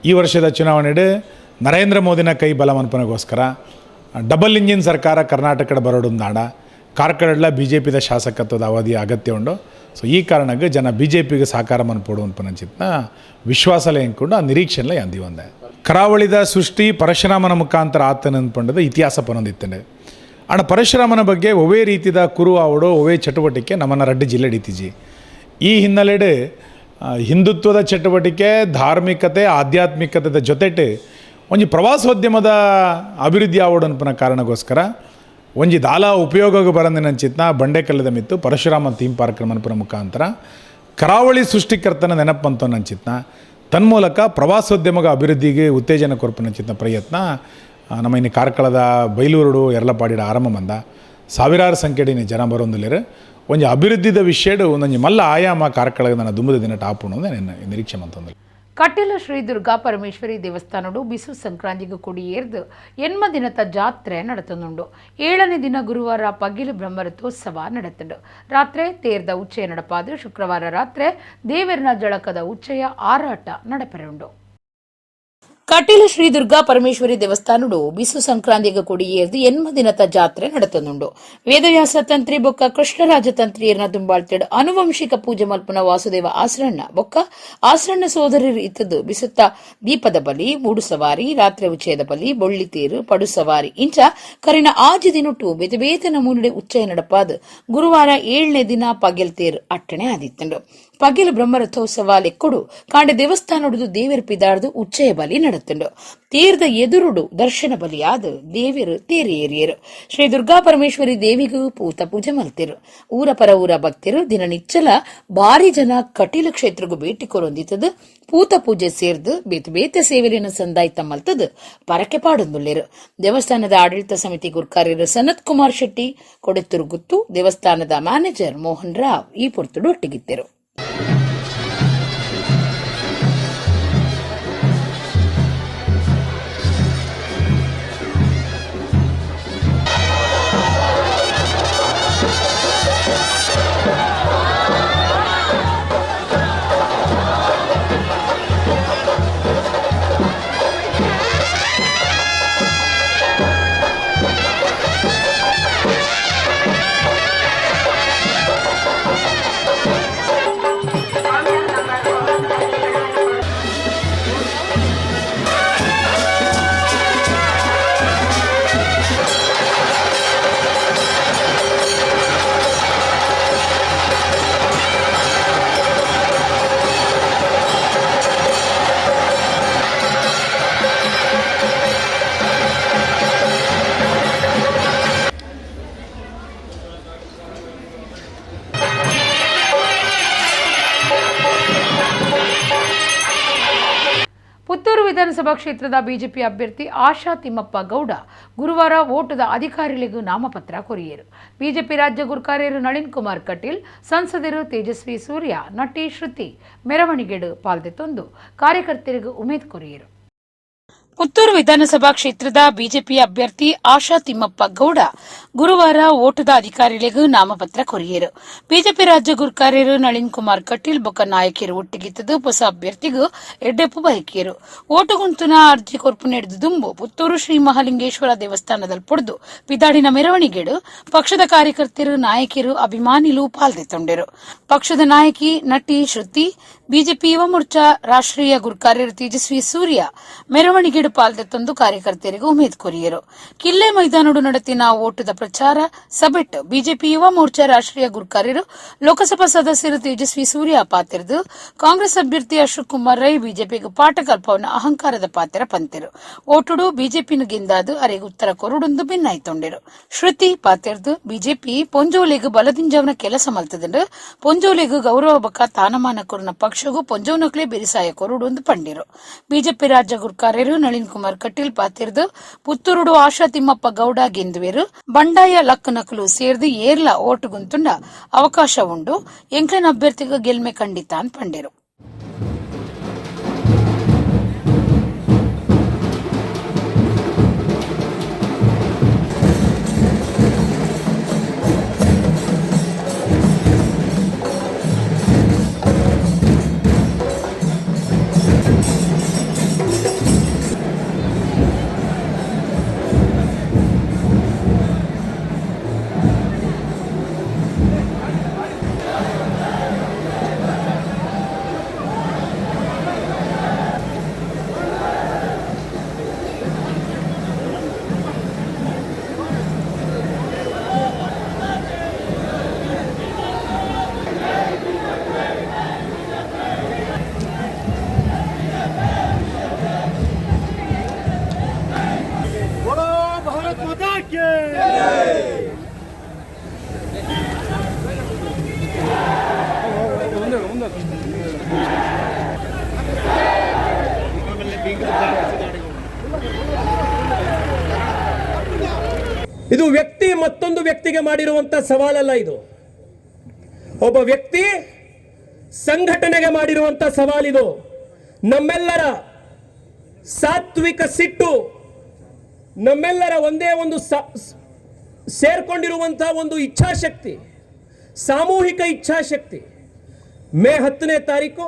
ಈ ವರ್ಷದ ಚುನಾವಣೆಡು ನರೇಂದ್ರ ಮೋದಿನ ಕೈ ಬಲ ಮನ್ಪನಗೋಸ್ಕರ ಡಬಲ್ ಇಂಜಿನ್ ಸರ್ಕಾರ ಕರ್ನಾಟಕದ ಬರೋಡುಂದಾಡ ಕಾರ್ಕಳಡ್ಲ ಬಿ ಜೆ ಪಿದ ಶಾಸಕತ್ವದ ಅವಧಿ ಅಗತ್ಯ ಉಂಡು. ಸೊ ಈ ಕಾರಣಕ್ಕೆ ಜನ ಬಿ ಜೆ ಪಿಗೆ ಸಹಕಾರ ಮನ್ಪೋಡು ಅನ್ಪನಂಚಿತ್ನ ವಿಶ್ವಾಸಲೆ ಎಂಕೊಂಡು ಆ ನಿರೀಕ್ಷೆಲ್ಲ ಯಾಂದಿ ಒಂದೆ. ಕರಾವಳಿದ ಸೃಷ್ಟಿ ಪರಶುರಾಮನ ಮುಖಾಂತರ ಆತನ ಅನ್ಪಂಡದ ಇತಿಹಾಸ ಪನೊಂದಿತ್ತಂಡೆ. ಅಣ್ಣ ಪರಶುರಾಮನ ಬಗ್ಗೆ ಒವೇ ರೀತಿದ ಕುರು ಆವಡು ಒವೇ ಚಟುವಟಿಕೆ ನಮ್ಮನ್ನು ರಡ್ಡು ಜಿಲ್ಲೆ ಇತ್ತೀಚಿ. ಈ ಹಿನ್ನೆಲೆಡು ಹಿಂದುತ್ವದ ಚಟುವಟಿಕೆ ಧಾರ್ಮಿಕತೆ ಆಧ್ಯಾತ್ಮಿಕತೆದ ಜೊತೆಟು ಒಂಜಿ ಪ್ರವಾಸೋದ್ಯಮದ ಅಭಿವೃದ್ಧಿ ಆವಡು ಅನ್ಪನ ಕಾರಣಕ್ಕೋಸ್ಕರ ಒಂಜಿ ದಾಲ ಉಪಯೋಗಕ್ಕೆ ಬರಂದಿನಂಚಿತ್ನ ಬಂಡೆಕಲ್ಲದ ಮಿತ್ತು ಪರಶುರಾಮ ಥೀಮ್ ಪಾರ್ಕ್ ಮನ್ಪುನ ಮುಖಾಂತರ ಕರಾವಳಿ ಸೃಷ್ಟಿಕರ್ತನ ನೆನಪಂತ ನಂಚಿತ್ನ ತನ್ಮೂಲಕ ಪ್ರವಾಸೋದ್ಯಮದ ಅಭಿವೃದ್ಧಿಗೆ ಉತ್ತೇಜನ ಕೊರ್ಪನಂಚಿತ್ನ ಪ್ರಯತ್ನ ನಮ್ಮ ಇನ್ನು ಕಾರ್ಕಳದ ಬೈಲೂರುಡು ಎರಲಪಾಡಿಡ ಆರಂಭ ಬಂದ ಸಾವಿರಾರು ಸಂಖ್ಯೆಡಿನ ಜನ ಬರೋಂದಿಲ್ಲರು. ಒಂಜಿ ಅಭಿವೃದ್ಧಿದ ವಿಷಯಡು ಒಂದೊಂಜಿ ಮಲ್ಲ ಆಯಾಮ ಕಾರ್ಕಳದ ನನ್ನ ದುಂಬದ ದಿನ ಟಾಪುಣ ನಿರೀಕ್ಷೆ ಮಂತಂದಿಲ್ಲ. ಕಟೀಲು ಶ್ರೀ ದುರ್ಗಾ ಪರಮೇಶ್ವರಿ ದೇವಸ್ಥಾನಡು ಬಿಸು ಸಂಕ್ರಾಂತಿಗೂ ಕೊಡಿಯೇರ್ದು ಎನ್ಮ ದಿನದ ಜಾತ್ರೆ ನಡೆತನುಂಡು. 7ನೇ ದಿನ ಗುರುವಾರ ಪಗಿಲು ಬ್ರಹ್ಮರಥೋತ್ಸವ ನಡೆತುಂಡು. ರಾತ್ರಿ ತೇರ್ದ ಉಚ್ಚಯ ನಡಪಾದು ಶುಕ್ರವಾರ ರಾತ್ರಿ ದೇವರನ ಜಳಕದ ಉಚ್ಚಯ ಆರಾಟ ನಡಪೆರುಂಡು. ಕಟೀಲು ಶ್ರೀ ದುರ್ಗಾ ಪರಮೇಶ್ವರಿ ದೇವಸ್ಥಾನಡು ಬಿಸು ಸಂಕ್ರಾಂತಿಗೆ ಕೊಡಿಯೇರ್ದು ಎನ್ಮ ದಿನದ ಜಾತ್ರೆ ನಡೆತನುಂಡು. ವೇದವ್ಯಾಸ ತಂತ್ರಿ ಬೊಕ್ಕ ಕೃಷ್ಣರಾಜ ತಂತ್ರಿಯರ್ನ ದುಂಬಾಳ್ತೇಡು ಅನುವಂಶಿಕ ಪೂಜೆ ಮಲ್ಪನ ವಾಸುದೇವ ಆಸರಣ್ಣ ಬೊಕ್ಕ ಆಸರಣ್ಣ ಸೋದರರು ಇತ್ತದ್ದು ಬಿಸುತ್ತ ದೀಪದ ಬಲಿ, ಮೂಡು ಸವಾರಿ, ರಾತ್ರಿ ಉಚ್ಚಯದ ಬಲಿ, ಬೊಳ್ಳಿ ತೇರು, ಪಡು ಸವಾರಿ ಇಂಚ ಕರಿನ ಆಜಿ ದಿನೊಟ್ಟು ಬೇತೆ ಬೇತೆ ನಮೂನುಡೆ ಉಚ್ಚಯ ನಡಪಾದು ಗುರುವಾರ 7ನೇ ದಿನ ಪಗೆಲ್ ತೇರು ಅಟ್ಟಣೆ ಆದಿತ್ತಂಡು. ಪಗೆಲು ಬ್ರಹ್ಮರಥೋತ್ಸವ ಲೆಕ್ಕೊಡು ಕಾಂಡೆ ದೇವಸ್ಥಾನೊಡುದು ದೇವೆರ್ ಪಿದಾರ್ದು ಉಚ್ಚಯ ಬಲಿ ನಡತುಂಡು. ತೇರ್ದ ಎದುರುಡು ದರ್ಶನ ಬಲಿಯಾದ ದೇವೆರು ತೇರಿಯೇರಿಯರು. ಶ್ರೀ ದುರ್ಗಾ ಪರಮೇಶ್ವರಿ ದೇವಿಗೂ ಪೂತ ಪೂಜೆ ಮಲ್ತಿರು. ಊರ ಪರ ಊರ ಭಕ್ತರು ದಿನನಿಚ್ಚಲ ಭಾರಿ ಜನ ಕಟೀಲು ಕ್ಷೇತ್ರಗೂ ಭೇಟಿ ಕೊರೊಂದಿತ್ತದು ಪೂತ ಪೂಜೆ ಸೇರ್ದು ಬೇತೆ ಬೇತೆ ಸೇವೆಲಿನ ಸಂದಾಯ್ತ ಮಲ್ತದು ಪರಕೆ ಪಾಡೊಂದುಲ್ಲೆರು. ದೇವಸ್ಥಾನದ ಆಡಳಿತ ಸಮಿತಿ ಗುರ್ಕಾರ್ಯರು ಸನತ್ ಕುಮಾರ್ ಶೆಟ್ಟಿ ಕೊಡೆತ್ತೂರು ಗುತ್ತು, ದೇವಸ್ಥಾನದ ಮ್ಯಾನೇಜರ್ ಮೋಹನ್ ರಾವ್ ಈ ಪೊರ್ತುಡು ಒಟ್ಟಿಗಿದ್ದರು. ಪುತ್ತೂರು ವಿಧಾನಸಭಾ ಕ್ಷೇತ್ರದ ಬಿಜೆಪಿ ಅಭ್ಯರ್ಥಿ ಆಶಾ ತಿಮ್ಮಪ್ಪ ಗೌಡ ಗುರುವಾರ ಓಟದ ಅಧಿಕಾರಿಗಳಿಗೂ ನಾಮಪತ್ರ ಕೊರಿಯರು. ಬಿಜೆಪಿ ರಾಜ್ಯ ಗುರ್ಕಾರ್ಯರು ನಳಿನ್ ಕುಮಾರ್ ಕಟೀಲ್, ಸಂಸದರು ತೇಜಸ್ವಿ ಸೂರ್ಯ, ನಟಿ ಶ್ರುತಿ ಮೆರವಣಿಗೆಡು ಪಾಲ್ದೆತ್ತೊಂದು ಕಾರ್ಯಕರ್ತರಿಗೂ ಉಮೇದ್ ಕೊರಿಯರು. ಪುತ್ತೂರು ವಿಧಾನಸಭಾ ಕ್ಷೇತ್ರದ ಬಿಜೆಪಿ ಅಭ್ಯರ್ಥಿ ಆಶಾ ತಿಮ್ಮಪ್ಪ ಗೌಡ ಗುರುವಾರ ಓಟದ ಅಧಿಕಾರಿಗಳಿಗೂ ನಾಮಪತ್ರ ಕೊರಿಯರು. ಬಿಜೆಪಿ ರಾಜ್ಯ ಗುರ್ಕಾರ್ಯರು ನಳಿನ್ ಕುಮಾರ್ ಕಟೀಲ್ ಬೊಕ್ಕ ನಾಯಕಿಯರು ಒಟ್ಟಿಗಿತ್ತದು ಹೊಸ ಅಭ್ಯರ್ಥಿಗೂ ಎಡ್ಡೆಪ್ಪು ಬಯಕಿಯರು. ಓಟುಗುಂತುನ ಅರ್ಜಿ ಕೊರ್ಪು ನಡೆದು ದುಂಬು ಪುತ್ತೂರು ಶ್ರೀ ಮಹಾಲಿಂಗೇಶ್ವರ ದೇವಸ್ಥಾನದಲ್ಲಿ ಪೊಡೆದು ಪಿದಾಡಿನ ಮೆರವಣಿಗೆಡು ಪಕ್ಷದ ಕಾರ್ಯಕರ್ತರು, ನಾಯಕಿಯರು, ಅಭಿಮಾನಿಲು ಪಾಲ್ದೆತ್ತೊಂಡರು. ಪಕ್ಷದ ನಾಯಕಿ ನಟಿ ಶ್ರುತಿ, ಬಿಜೆಪಿ ಯುವ ಮೋರ್ಚಾ ರಾಷ್ಟ್ರೀಯ ಗುರ್ಕಾರ್ಯರು ತೇಜಸ್ವಿ ಸೂರ್ಯ ಮೆರವಣಿಗೆಡು ಪಾಲ್ದೆತ್ತೊಂದು ಕಾರ್ಯಕರ್ತರಿಗೂ ಉಮೇದ್ ಕೊರಿಯರು. ಕಿಲ್ಲೆ ಮೈದಾನಡು ನಡೆತಿನ ಓಟದ ಪ್ರಚಾರ ಸಭೆಟ್ ಬಿಜೆಪಿ ಯುವ ಮೋರ್ಚಾ ರಾಷ್ಟ್ರೀಯ ಗುರ್ಕಾರ್ಯರು ಲೋಕಸಭಾ ಸದಸ್ಯರು ತೇಜಸ್ವಿ ಸೂರ್ಯ ಪಾತಿರದು ಕಾಂಗ್ರೆಸ್ ಅಭ್ಯರ್ಥಿ ಅಶೋಕ್ ಕುಮಾರ್ ರೈ ಬಿಜೆಪಿಗೆ ಪಾಠ ಕಲ್ಪವನ್ನ ಅಹಂಕಾರದ ಪಾತ್ರ ಪಂತಿರು. ಓಟುಡು ಬಿಜೆಪಿನ ಗೆಂದಾದು ಅರೆಗೆ ಉತ್ತರ ಕೊರುಡೊಂದು ಭಿನ್ನಾಯ್ತೊಂಡಿರು. ಶ್ರುತಿ ಪಾತಿರ್ದು ಬಿಜೆಪಿ ಪೊಂಜೋಲೆಗ್ ಬಲದಿಂಜವನ ಕೆಲಸ ಮಲ್ತದಂಡು ಪೊಂಜೋಲೆಗ್ ಗೌರವ ಬಕ್ಕ ತಾನಮಾನ ಕೊರನ ಪಕ್ಷಗೂ ಪೊಂಜೋನಕ್ಲೆ ಬೆರಿಸಾಯ ಕೊರುಡೊಂದು ಪಂಡಿರು. ಬಿಜೆಪಿ ರಾಜ್ಯ ಗುರ್ಕಾರ್ಯರು ನಳಿನ್ ಕುಮಾರ್ ಕಟೀಲ್ ಪಾತಿರ್ದು ಪುತ್ತೂರುಡು ಆಶಾ ತಿಮ್ಮಪ್ಪ ಗೌಡ ಗೆಂದುವೆರು. ಬಂಡಾಯ ಲಕ್ ನಕಲು ಸೇರ್ದು ಏರ್ಲ ಓಟುಗುಂತುಂಡ ಅವಕಾಶ ಉಂಡು, ಎಂಕ್ಲೆನ ಅಭ್ಯರ್ಥಿಗ ಗೆಲ್ಮೆ ಖಂಡಿತ ಪಂಡಿರು. ಇದು ವ್ಯಕ್ತಿ ಮತ್ತೊಂದು ವ್ಯಕ್ತಿಗೆ ಮಾಡಿರುವಂಥ ಸವಾಲಲ್ಲ, ಇದು ಒಬ್ಬ ವ್ಯಕ್ತಿ ಸಂಘಟನೆಗೆ ಮಾಡಿರುವಂಥ ಸವಾಲಿದು. ನಮ್ಮೆಲ್ಲರ ಸಾತ್ವಿಕ ಸಿಟ್ಟು, ನಮ್ಮೆಲ್ಲರ ಒಂದೇ ಒಂದು ಸೇರ್ಕೊಂಡಿರುವಂಥ ಒಂದು ಇಚ್ಛಾಶಕ್ತಿ, ಸಾಮೂಹಿಕ ಇಚ್ಛಾಶಕ್ತಿ. ಮೇ 10ನೇ ತಾರೀಕು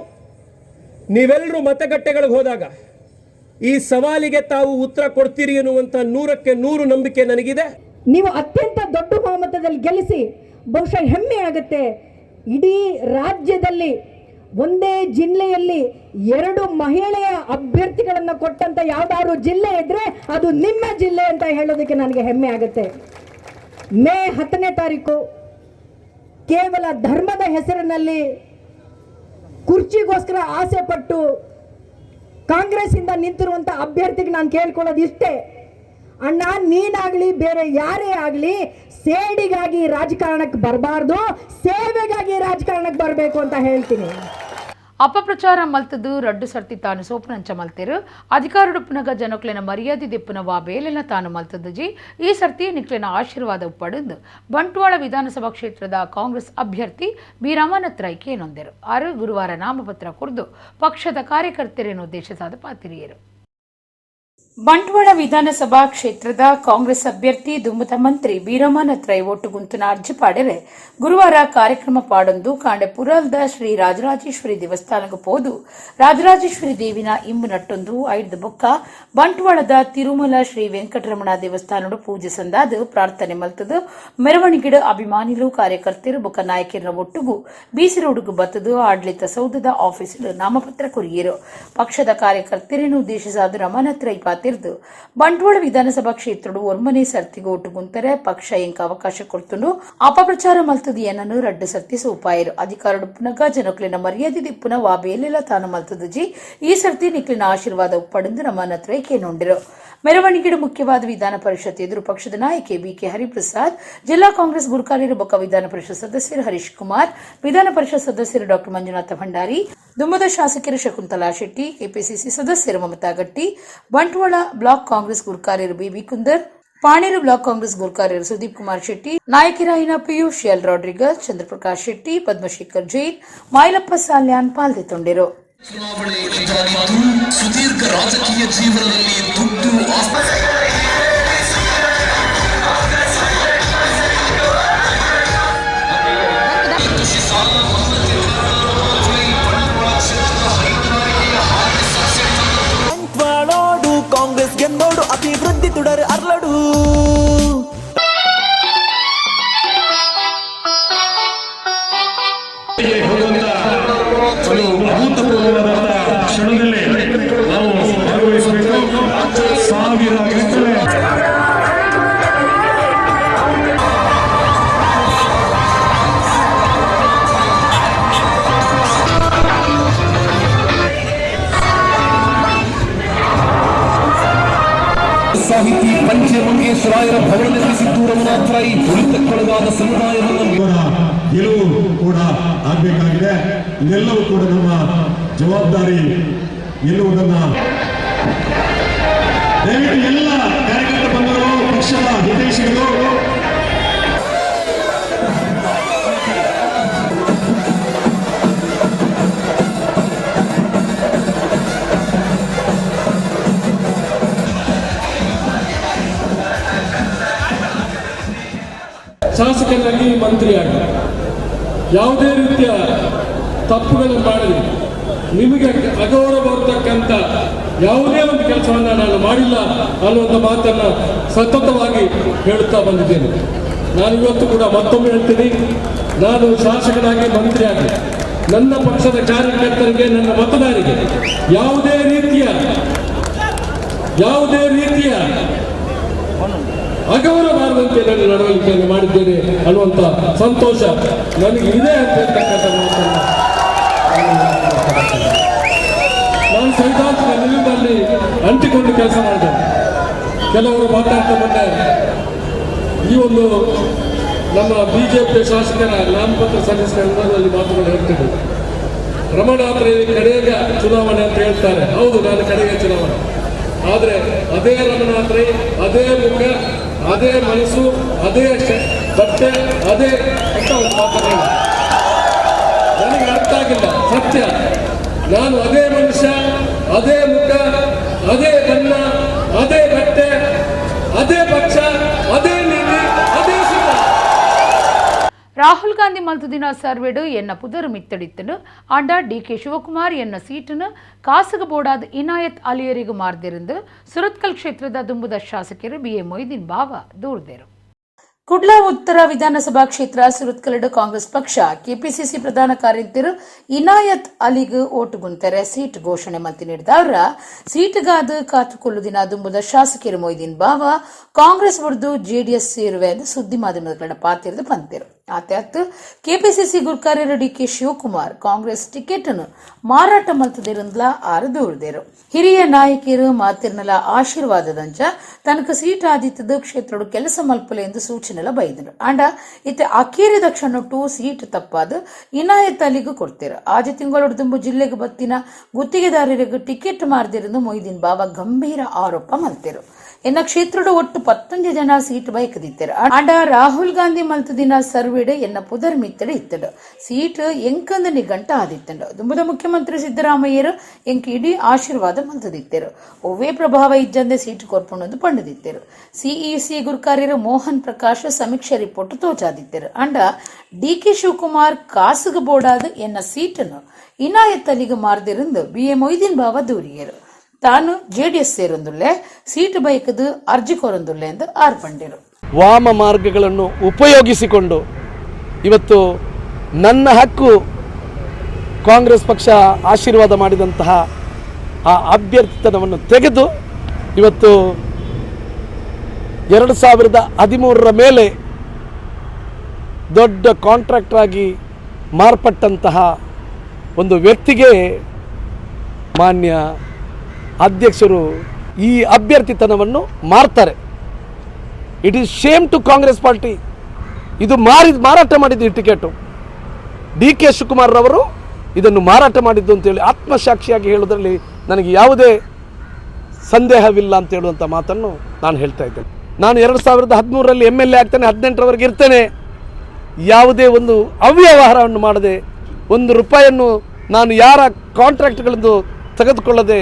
ನೀವೆಲ್ಲರೂ ಮತಗಟ್ಟೆಗಳಿಗೆ ಹೋದಾಗ ಈ ಸವಾಲಿಗೆ ತಾವು ಉತ್ತರ ಕೊಡ್ತೀರಿ ಎನ್ನುವಂಥ 100ಕ್ಕೆ 100 ನಂಬಿಕೆ ನನಗಿದೆ. ನೀವು ಅತ್ಯಂತ ದೊಡ್ಡ ಬಹುಮತದಲ್ಲಿ ಗೆಲ್ಲಿಸಿ ಬಹುಶಃ ಹೆಮ್ಮೆ ಆಗುತ್ತೆ. ಇಡೀ ರಾಜ್ಯದಲ್ಲಿ ಒಂದೇ ಜಿಲ್ಲೆಯಲ್ಲಿ 2 ಮಹಿಳೆಯ ಅಭ್ಯರ್ಥಿಗಳನ್ನು ಕೊಟ್ಟಂತ ಯಾವ್ದಾದ್ರು ಜಿಲ್ಲೆ ಇದ್ರೆ ಅದು ನಿಮ್ಮ ಜಿಲ್ಲೆ ಅಂತ ಹೇಳೋದಕ್ಕೆ ನನಗೆ ಹೆಮ್ಮೆ ಆಗುತ್ತೆ. ಮೇ 10ನೇ ತಾರೀಕು ಕೇವಲ ಧರ್ಮದ ಹೆಸರಿನಲ್ಲಿ ಕುರ್ಚಿಗೋಸ್ಕರ ಆಸೆ ಪಟ್ಟು ಕಾಂಗ್ರೆಸ್ಸಿಂದ ನಿಂತಿರುವಂಥ ಅಭ್ಯರ್ಥಿಗೆ ನಾನು ಕೇಳ್ಕೊಳ್ಳೋದು ಇಷ್ಟೇ, ಅಣ್ಣ ನೀನಾಗಲಿ ಬೇರೆ ಯಾರೇ ಆಗಲಿ ಸೇಡಿಗಾಗಿ ರಾಜಕಾರಣಕ್ಕೆ ಬರಬಾರ್ದು, ಸೇವೆಗಾಗಿ ರಾಜಕಾರಣಕ್ಕೆ ಬರಬೇಕು ಅಂತ ಹೇಳ್ತೀನಿ. ಅಪಪ್ರಚಾರ ಮಲ್ತದು ರಡ್ಡು ಸರ್ತಿ ತಾನು ಸೋಪನಂಚ ಮಲ್ತಿರು ಅಧಿಕಾರಡುಪ್ಪನಗ ಜನಕ್ಲೆನ ಮರ್ಯಾದೆ ದಿಪ್ಪುನ ವಾ ಬೇಲೆನ ತಾನು ಮಲ್ತದಜಿ ಈ ಸರ್ತಿ ನಿಕ್ಲೆನ ಆಶೀರ್ವಾದ ಉಪ್ಪಡೆಂದು ಬಂಟ್ವಾಳ ವಿಧಾನಸಭಾ ಕ್ಷೇತ್ರದ ಕಾಂಗ್ರೆಸ್ ಅಭ್ಯರ್ಥಿ ಬಿ ರಮಾನಾಥ್ ರೈ ಕೇನೊಂದರು. ಆರು ಗುರುವಾರ ನಾಮಪತ್ರ ಕೊರದು ಪಕ್ಷದ ಕಾರ್ಯಕರ್ತರೇನು ಉದ್ದೇಶಿಸಾದ ಪಾತಿರಿಯರು. ಬಂಟ್ವಾಳ ವಿಧಾನಸಭಾ ಕ್ಷೇತ್ರದ ಕಾಂಗ್ರೆಸ್ ಅಭ್ಯರ್ಥಿ ದುಮ್ಮತ ಮಂತ್ರಿ ಬಿ ರಮಾನಾಥ್ ರೈ ಒಟ್ಟುಗುಂತುನ ಅರ್ಜಿ ಪಾಡೆರೆ ಗುರುವಾರ ಕಾರ್ಯಕ್ರಮ ಪಾಡೊಂದು ಕಾಂಡೆ ಪುರಲ್ದ ಶ್ರೀ ರಾಜರಾಜೇಶ್ವರಿ ದೇವಸ್ಥಾನಕ್ಕೆ ಪೋದು ರಾಜರಾಜೇಶ್ವರಿ ದೇವಿನ ಇಂಬು ನಟ್ಟೊಂದು ಐದು ಬೊಕ್ಕ ಬಂಟ್ವಾಳದ ತಿರುಮಲ ಶ್ರೀ ವೆಂಕಟರಮಣ ದೇವಸ್ಥಾನಡು ಪೂಜೆ ಸಂದಾದ ಪ್ರಾರ್ಥನೆ ಮಲ್ತದು ಮೆರವಣಿಗೆಡು ಅಭಿಮಾನಿಲು ಕಾರ್ಯಕರ್ತರು ಬೊಕ್ಕ ನಾಯಕರ ಒಟ್ಟುಗು ಬಿಸಿ ರೋಡುಗು ಬತ್ತದು ಆಡಳಿತ ಸೌಧದ ಆಫೀಸ್ ನಾಮಪತ್ರ ಕೊರಿಯರು. ಪಕ್ಷದ ಕಾರ್ಯಕರ್ತರನ್ನು ಉದ್ದೇಶಿಸಾದ ರಮಾನಾಥ್ ರೈ ಬಂಟ್ವಾಳ ವಿಧಾನಸಭಾ ಕ್ಷೇತ್ರಡು ಒರ್ಮನೆ ಸರ್ತಿಗೆ ಒಟ್ಟುಗುಂತರೆ ಪಕ್ಷ ಎಂಕ ಅವಕಾಶ ಕೊಡ್ತುಂಡು ಅಪಪ್ರಚಾರ ಮಲ್ತದು ಏನನ್ನು ರಡ್ಡು ಸರ್ತಿ ಸೋಪಾಯರು. ಅಧಿಕಾರಡು ಪುನಗ ಜನಕ್ಲಿನ ಮರ್ಯಾದೆ ದಿಪ್ಪುನ ವಾ ಬೇಲೆಲ್ಲ ತಾನು ಮಲ್ತದುಜಿ ಈ ಸರ್ತಿ ನಿಕ್ಲಿನ ಆಶೀರ್ವಾದ ಉಪ್ಪಡೆಂದು ರಮಾನಾಥ್ ರೈ ಕೇನೊಂಡಿರು. ಮೆರವಣಿಗೆಡು ಮುಖ್ಯವಾದ ವಿಧಾನ ಪರಿಷತ್ ಎದುರು ಪಕ್ಷದ ನಾಯಕಿ ಬಿಕೆ ಹರಿಪ್ರಸಾದ್, ಜಿಲ್ಲಾ ಕಾಂಗ್ರೆಸ್ ಗುರುಕಾರ್ಯರು ಬೊಕ್ಕ ವಿಧಾನ ಪರಿಷತ್ ಸದಸ್ಯರು ಹರೀಶ್ ಕುಮಾರ್, ವಿಧಾನ ಪರಿಷತ್ ಸದಸ್ಯರು ಡಾಕ್ಟರ್ ಮಂಜುನಾಥ ಭಂಡಾರಿ, ದುಮ್ಮದ ಶಾಸಕರು ಶಕುಂತಲಾ ಶೆಟ್ಟಿ, ಕೆಪಿಸಿಸಿ ಸದಸ್ಯರು ಮಮತಾ ಗಟ್ಟಿ, ಬಂಟ್ವಾಳ ಬ್ಲಾಕ್ ಕಾಂಗ್ರೆಸ್ ಗುರುಕಾರ್ಯರು ಬಿಬಿ ಕುಂದರ್, ಪಾಣೇರು ಬ್ಲಾಕ್ ಕಾಂಗ್ರೆಸ್ ಗುರುಕಾರ್ಯರು ಸುದೀಪ್ ಕುಮಾರ್ ಶೆಟ್ಟಿ, ನಾಯಕಿರಾಯಿನ ಪಿಯೂಷ್ ಎಲ್ ರಾಡ್ರಿಗಸ್, ಚಂದ್ರಪ್ರಕಾಶ್ ಶೆಟ್ಟಿ, ಪದ್ಮಶೇಖರ್ ಜೈನ್, ಮಾಯಿಲಪ್ಪ ಸಾಲ್ಯಾನ್ ಪಾಲ್ಗೊಳ್ಳರು. ಚುನಾವಣೆ ಎದುರಾಗಿದ್ದು ಸುದೀರ್ಘ ರಾಜಕೀಯ ಜೀವನದಲ್ಲಿ ದುಡ್ಡು ಬಂಟ್ವಾಳೋಡು ಕಾಂಗ್ರೆಸ್ ಗೆನ್ನೋಡು ಅಭಿವೃದ್ಧಿ ತುಡರು ಅರ್ಲಡು. ಕ್ಷಣದಲ್ಲಿ ನಾವು ಭಾಗವಹಿಸಬೇಕು. ಸಾವಿರ ಗಟ್ಟಲೆ ಸಾಹಿತಿ ಪಂಚೆ ಮಂಗೇಶ್ವರಾಯರ ಭವನ ನಿರ್ಮಿಸಿದ್ದು ರಮನಾಥ್ ರೈ. ತುಳಿತಕ್ಕೊಳಗಾದ ಸಮುದಾಯವನ್ನು ಗೆಲುವು ಕೂಡ ಆಗಬೇಕಾಗಿದೆ. ಇದೆಲ್ಲವೂ ಕೂಡ ನಮ್ಮ ಜವಾಬ್ದಾರಿ ಗೆಲ್ಲುವುದನ್ನ ದಯವಿಟ್ಟು ಎಲ್ಲ ಕಾರ್ಯಕರ್ತ ಬಂಧುಗಳು, ಪಕ್ಷದ ಹಿತೈಷಿಗಳು ಶಾಸಕನಾಗಿ ಮಂತ್ರಿಯಾಗಿ ಯಾವುದೇ ರೀತಿಯ ತಪ್ಪುಗಳನ್ನು ಮಾಡಲಿ, ನಿಮಗೆ ಅಗೌರವ ಬರ್ತಕ್ಕಂಥ ಯಾವುದೇ ಒಂದು ಕೆಲಸವನ್ನು ನಾನು ಮಾಡಿಲ್ಲ ಅನ್ನುವಂಥ ಮಾತನ್ನು ಸತತವಾಗಿ ಹೇಳುತ್ತಾ ಬಂದಿದ್ದೇನೆ. ನಾನು ಇವತ್ತು ಕೂಡ ಮತ್ತೊಮ್ಮೆ ಹೇಳ್ತೀನಿ, ನಾನು ಶಾಸಕನಾಗಿ ಮಂತ್ರಿಯಾಗಿ ನನ್ನ ಪಕ್ಷದ ಕಾರ್ಯಕರ್ತರಿಗೆ, ನನ್ನ ಮತದಾರರಿಗೆ ಯಾವುದೇ ರೀತಿಯ ಅಗೌರವ ಬಾರದಂತೆ ನಾನು ನಡವಳಿಕೆಯನ್ನು ಮಾಡಿದ್ದೇನೆ ಅನ್ನುವಂಥ ಸಂತೋಷ ನನಗೆ ಇದೆ ಅಂತ ಹೇಳ್ತಕ್ಕಂಥ ಮಾತನ್ನು ನಾನು ಸೈದ್ಧಾಂತಿಕ ನಿಲುವಿನಲ್ಲಿ ಅಂಟಿಕೊಂಡು ಕೆಲಸ ಮಾಡಿದೆ. ಕೆಲವರು ಮಾತಾಡ್ತಾ ಬಂದೆ, ಈ ಒಂದು ನಮ್ಮ ಬಿಜೆಪಿ ಶಾಸಕರ ನಾಮಪತ್ರ ಸಲ್ಲಿಸಿದ ಸಂದರ್ಭದಲ್ಲಿ ಮಾತುಗಳು ಹೇಳ್ತಿದ್ರು. ರಮಣಾಥ್ ರೈ ಕಡೆಯ ಚುನಾವಣೆ ಅಂತ ಹೇಳ್ತಾರೆ. ಹೌದು, ನಾನು ಕಡೆಯ ಚುನಾವಣೆ. ಆದರೆ ಅದೇ ರಮಣಾಥ್ ರೈ, ಅದೇ ಮುಖ, ಅದೇ ಮನಸ್ಸು, ಅದೇ ಬಟ್ಟೆ, ಅದೇ ಅಂತ ಒಂದು ಮಾತನ್ನು ನನಗೆ ಅರ್ಥ ಆಗಿಲ್ಲ. ಸತ್ಯ, ನಾನು ಅದೇ ಮನುಷ್ಯ, ಅದೇ ಮುಖ, ಅದೇ ಬಣ್ಣ, ಅದೇ ಬಟ್ಟೆ, ಅದೇ ಪಕ್ಷ, ಅದೇ ನೀತಿ, ಅದೇ ಸುಖ. ರಾಹುಲ್ ಗಾಂಧಿ ಮಲ್ತುದಿನ ಸರ್ವೆಡು ಎನ್ನ ಪುದರು ಮಿತ್ತಡಿತ್ತನು. ಆಂಡ ಡಿ.ಕೆ. ಶಿವಕುಮಾರ್ ಎನ್ನ ಸೀಟನ್ನು ಕಾಸಗ ಬೋಡಾದ ಇನಾಯತ್ ಅಲಿಯರಿಗೂ ಮಾರ್ದಿರಂದು ಸುರತ್ಕಲ್ ಕ್ಷೇತ್ರದ ದುಂಬುದ ಶಾಸಕರು ಬಿ.ಎ. ಮೊಯ್ದೀನ್ ಬಾವ ದೂರ್ದೇರು. ಕುಡ್ಲ ಉತ್ತರ ವಿಧಾನಸಭಾ ಕ್ಷೇತ್ರ ಸುರತ್ಕಲ್ಡ್ ಕಾಂಗ್ರೆಸ್ ಪಕ್ಷ ಕೆಪಿಸಿಸಿ ಪ್ರಧಾನ ಕಾರ್ಯಂತಿರು ಇನಾಯತ್ ಅಲಿಗ್ ಓಟು ಗುಂತೆರೆ ಸೀಟ್ ಘೋಷಣೆ ಮಲ್ತಿ ನೀಡಿದವರ ಸೀಟ್ಗಾದ ಕಾತುಕೊಳ್ಳುದಿನ ದುಂಬುದ ಶಾಸಕರು ಮೊಯ್ದೀನ್ ಬಾವ ಕಾಂಗ್ರೆಸ್ ಬುಡ್ದು ಜೆಡಿಎಸ್ ಸೇರುವೆ ಎಂದು ಸುದ್ದಿ ಮಾಧ್ಯಮದ ಪಾತಿರದು ಪಂತಿರು. ಆತ್ಯಾತ್ ಕೆಪಿಸಿಸಿ ಗುರ್ಕಾರ್ಯರು ಡಿಕೆ ಶಿವಕುಮಾರ್ ಕಾಂಗ್ರೆಸ್ ಟಿಕೆಟ್ ಅನ್ನು ಮಾರಾಟ ಮಲ್ತದಿರಂದ್ಲ ಆರು ದೂರದೇರು. ಹಿರಿಯ ನಾಯಕಿಯರು ಮಾತಿರ್ನಲ ಆಶೀರ್ವಾದದಂಚ ತನಕ ಸೀಟ್ ಆದಿತ್ತದ ಕ್ಷೇತ್ರೋಡು ಕೆಲಸ ಮಲ್ಪಲೆ ಎಂದು ಸೂಚನೆಲ ಬೈದರು. ಆಂಡ ಇತ್ತೆ ಅಕೇರಿದ ಕ್ಷಣೊಟ್ಟು ಸೀಟ್ ತಪ್ಪಾದ ಇನಾಯತ್ ಅಲಿಗೂ ಕೊಡ್ತೇರು. ಆಜೆ ತಿಂಗಳೊಡ್ದುಂಬು ಜಿಲ್ಲೆಗೆ ಬತ್ತಿನ ಗುತ್ತಿಗೆದಾರರಿಗೆ ಟಿಕೆಟ್ ಮಾರ್ದಿರಂದು ಮೊಯ್ದೀನ್ ಬಾವ ಗಂಭೀರ ಆರೋಪ ಮಲ್ತೇರು. ಎನ್ನ ಕ್ಷೇತ್ರೋಡು ಒಟ್ಟು 19 ಜನ ಸೀಟ್ ಬಯಕದಿತ್ತರು. ಆಂಡ ರಾಹುಲ್ ಗಾಂಧಿ ಮಲ್ತದಿನ ಸರ್ವೆಡ್ ಎನ್ನ ಪುದರ್ ಮಿತ್ತಡು ಇತ್ತಡು. ಸೀಟ್ ಎಂಕಂದ ನಿಗಂಟ ಆದಿತ್ತಂಡು. ದುಂಬುದ ಮುಖ್ಯಮಂತ್ರಿ ಸಿದ್ದರಾಮಯ್ಯರು ಎಂಕ್ ಇಡೀ ಆಶೀರ್ವಾದ ಮಲ್ತದಿತ್ತರು. ಒವ್ವೇ ಪ್ರಭಾವ ಇಜ್ಜಂದೆ ಸೀಟ್ ಕೊರ್ಪುಂಡು ಪಂಡದಿತ್ತರು. ಸಿಇಸಿ ಗುರ್ಕಾರ್ಯರು ಮೋಹನ್ ಪ್ರಕಾಶ್ ಸಮೀಕ್ಷೆ ರಿಪೋರ್ಟ್ ತೋಚಾದಿತ್ತರು. ಅಂಡ ಡಿ.ಕೆ. ಶಿವಕುಮಾರ್ ಕಾಸುಗ ಬೋಡಾದ ಎನ್ನ ಸೀಟನ್ನು ಇನಾಯತ್ ಅಲಿಗೆ ಮಾರ್ದಿರಂದು ಬಿ.ಎ. ಮೊಯ್ದೀನ್ ಬಾವ ದೂರಿಯರು. ತಾನು ಜೆಡಿಎಸ್ ಸೇರೊಂದುಲ್ಲೆ, ಸೀಟು ಬೈಕದು ಅರ್ಜಿ ಕೊರೊಂದುಲ್ಲೆ ಎಂದು ಆರ್ಪಂಡಿರು. ವಾಮ ಮಾರ್ಗಗಳನ್ನು ಉಪಯೋಗಿಸಿಕೊಂಡು ಇವತ್ತು ನನ್ನ ಹಕ್ಕು, ಕಾಂಗ್ರೆಸ್ ಪಕ್ಷ ಆಶೀರ್ವಾದ ಮಾಡಿದಂತಹ ಆ ಅಭ್ಯರ್ಥಿತನವನ್ನು ತೆಗೆದು ಇವತ್ತು 2013ರ ಮೇಲೆ ದೊಡ್ಡ ಕಾಂಟ್ರಾಕ್ಟರ್ ಆಗಿ ಮಾರ್ಪಟ್ಟಂತಹ ಒಂದು ವ್ಯಕ್ತಿಗೆ ಮಾನ್ಯ ಅಧ್ಯಕ್ಷರು ಈ ಅಭ್ಯರ್ಥಿತನವನ್ನು ಮಾರ್ತಾರೆ. It is shame to Congress party. ಇದು ಮಾರಾಟ ಮಾಡಿದ್ದು ಈ ticket. D K. Shivakumar ರವರು ಇದನ್ನು ಮಾರಾಟ ಮಾಡಿದ್ದು ಅಂತೇಳಿ ಆತ್ಮಸಾಕ್ಷಿಯಾಗಿ ಹೇಳುವುದರಲ್ಲಿ ನನಗೆ ಯಾವುದೇ ಸಂದೇಹವಿಲ್ಲ ಅಂತ ಹೇಳುವಂಥ ಮಾತನ್ನು ನಾನು ಹೇಳ್ತಾ ಇದ್ದೇನೆ. ನಾನು 2013ರಲ್ಲಿ ಎಮ್.ಎಲ್.ಎ ಆಗ್ತೇನೆ, 18ರವರೆಗೆ ಇರ್ತೇನೆ. ಯಾವುದೇ ಒಂದು ಅವ್ಯವಹಾರವನ್ನು ಮಾಡದೆ, ಒಂದು ರೂಪಾಯಿಯನ್ನು ನಾನು ಯಾರ ಕಾಂಟ್ರಾಕ್ಟ್ಗಳನ್ನು ತೆಗೆದುಕೊಳ್ಳದೆ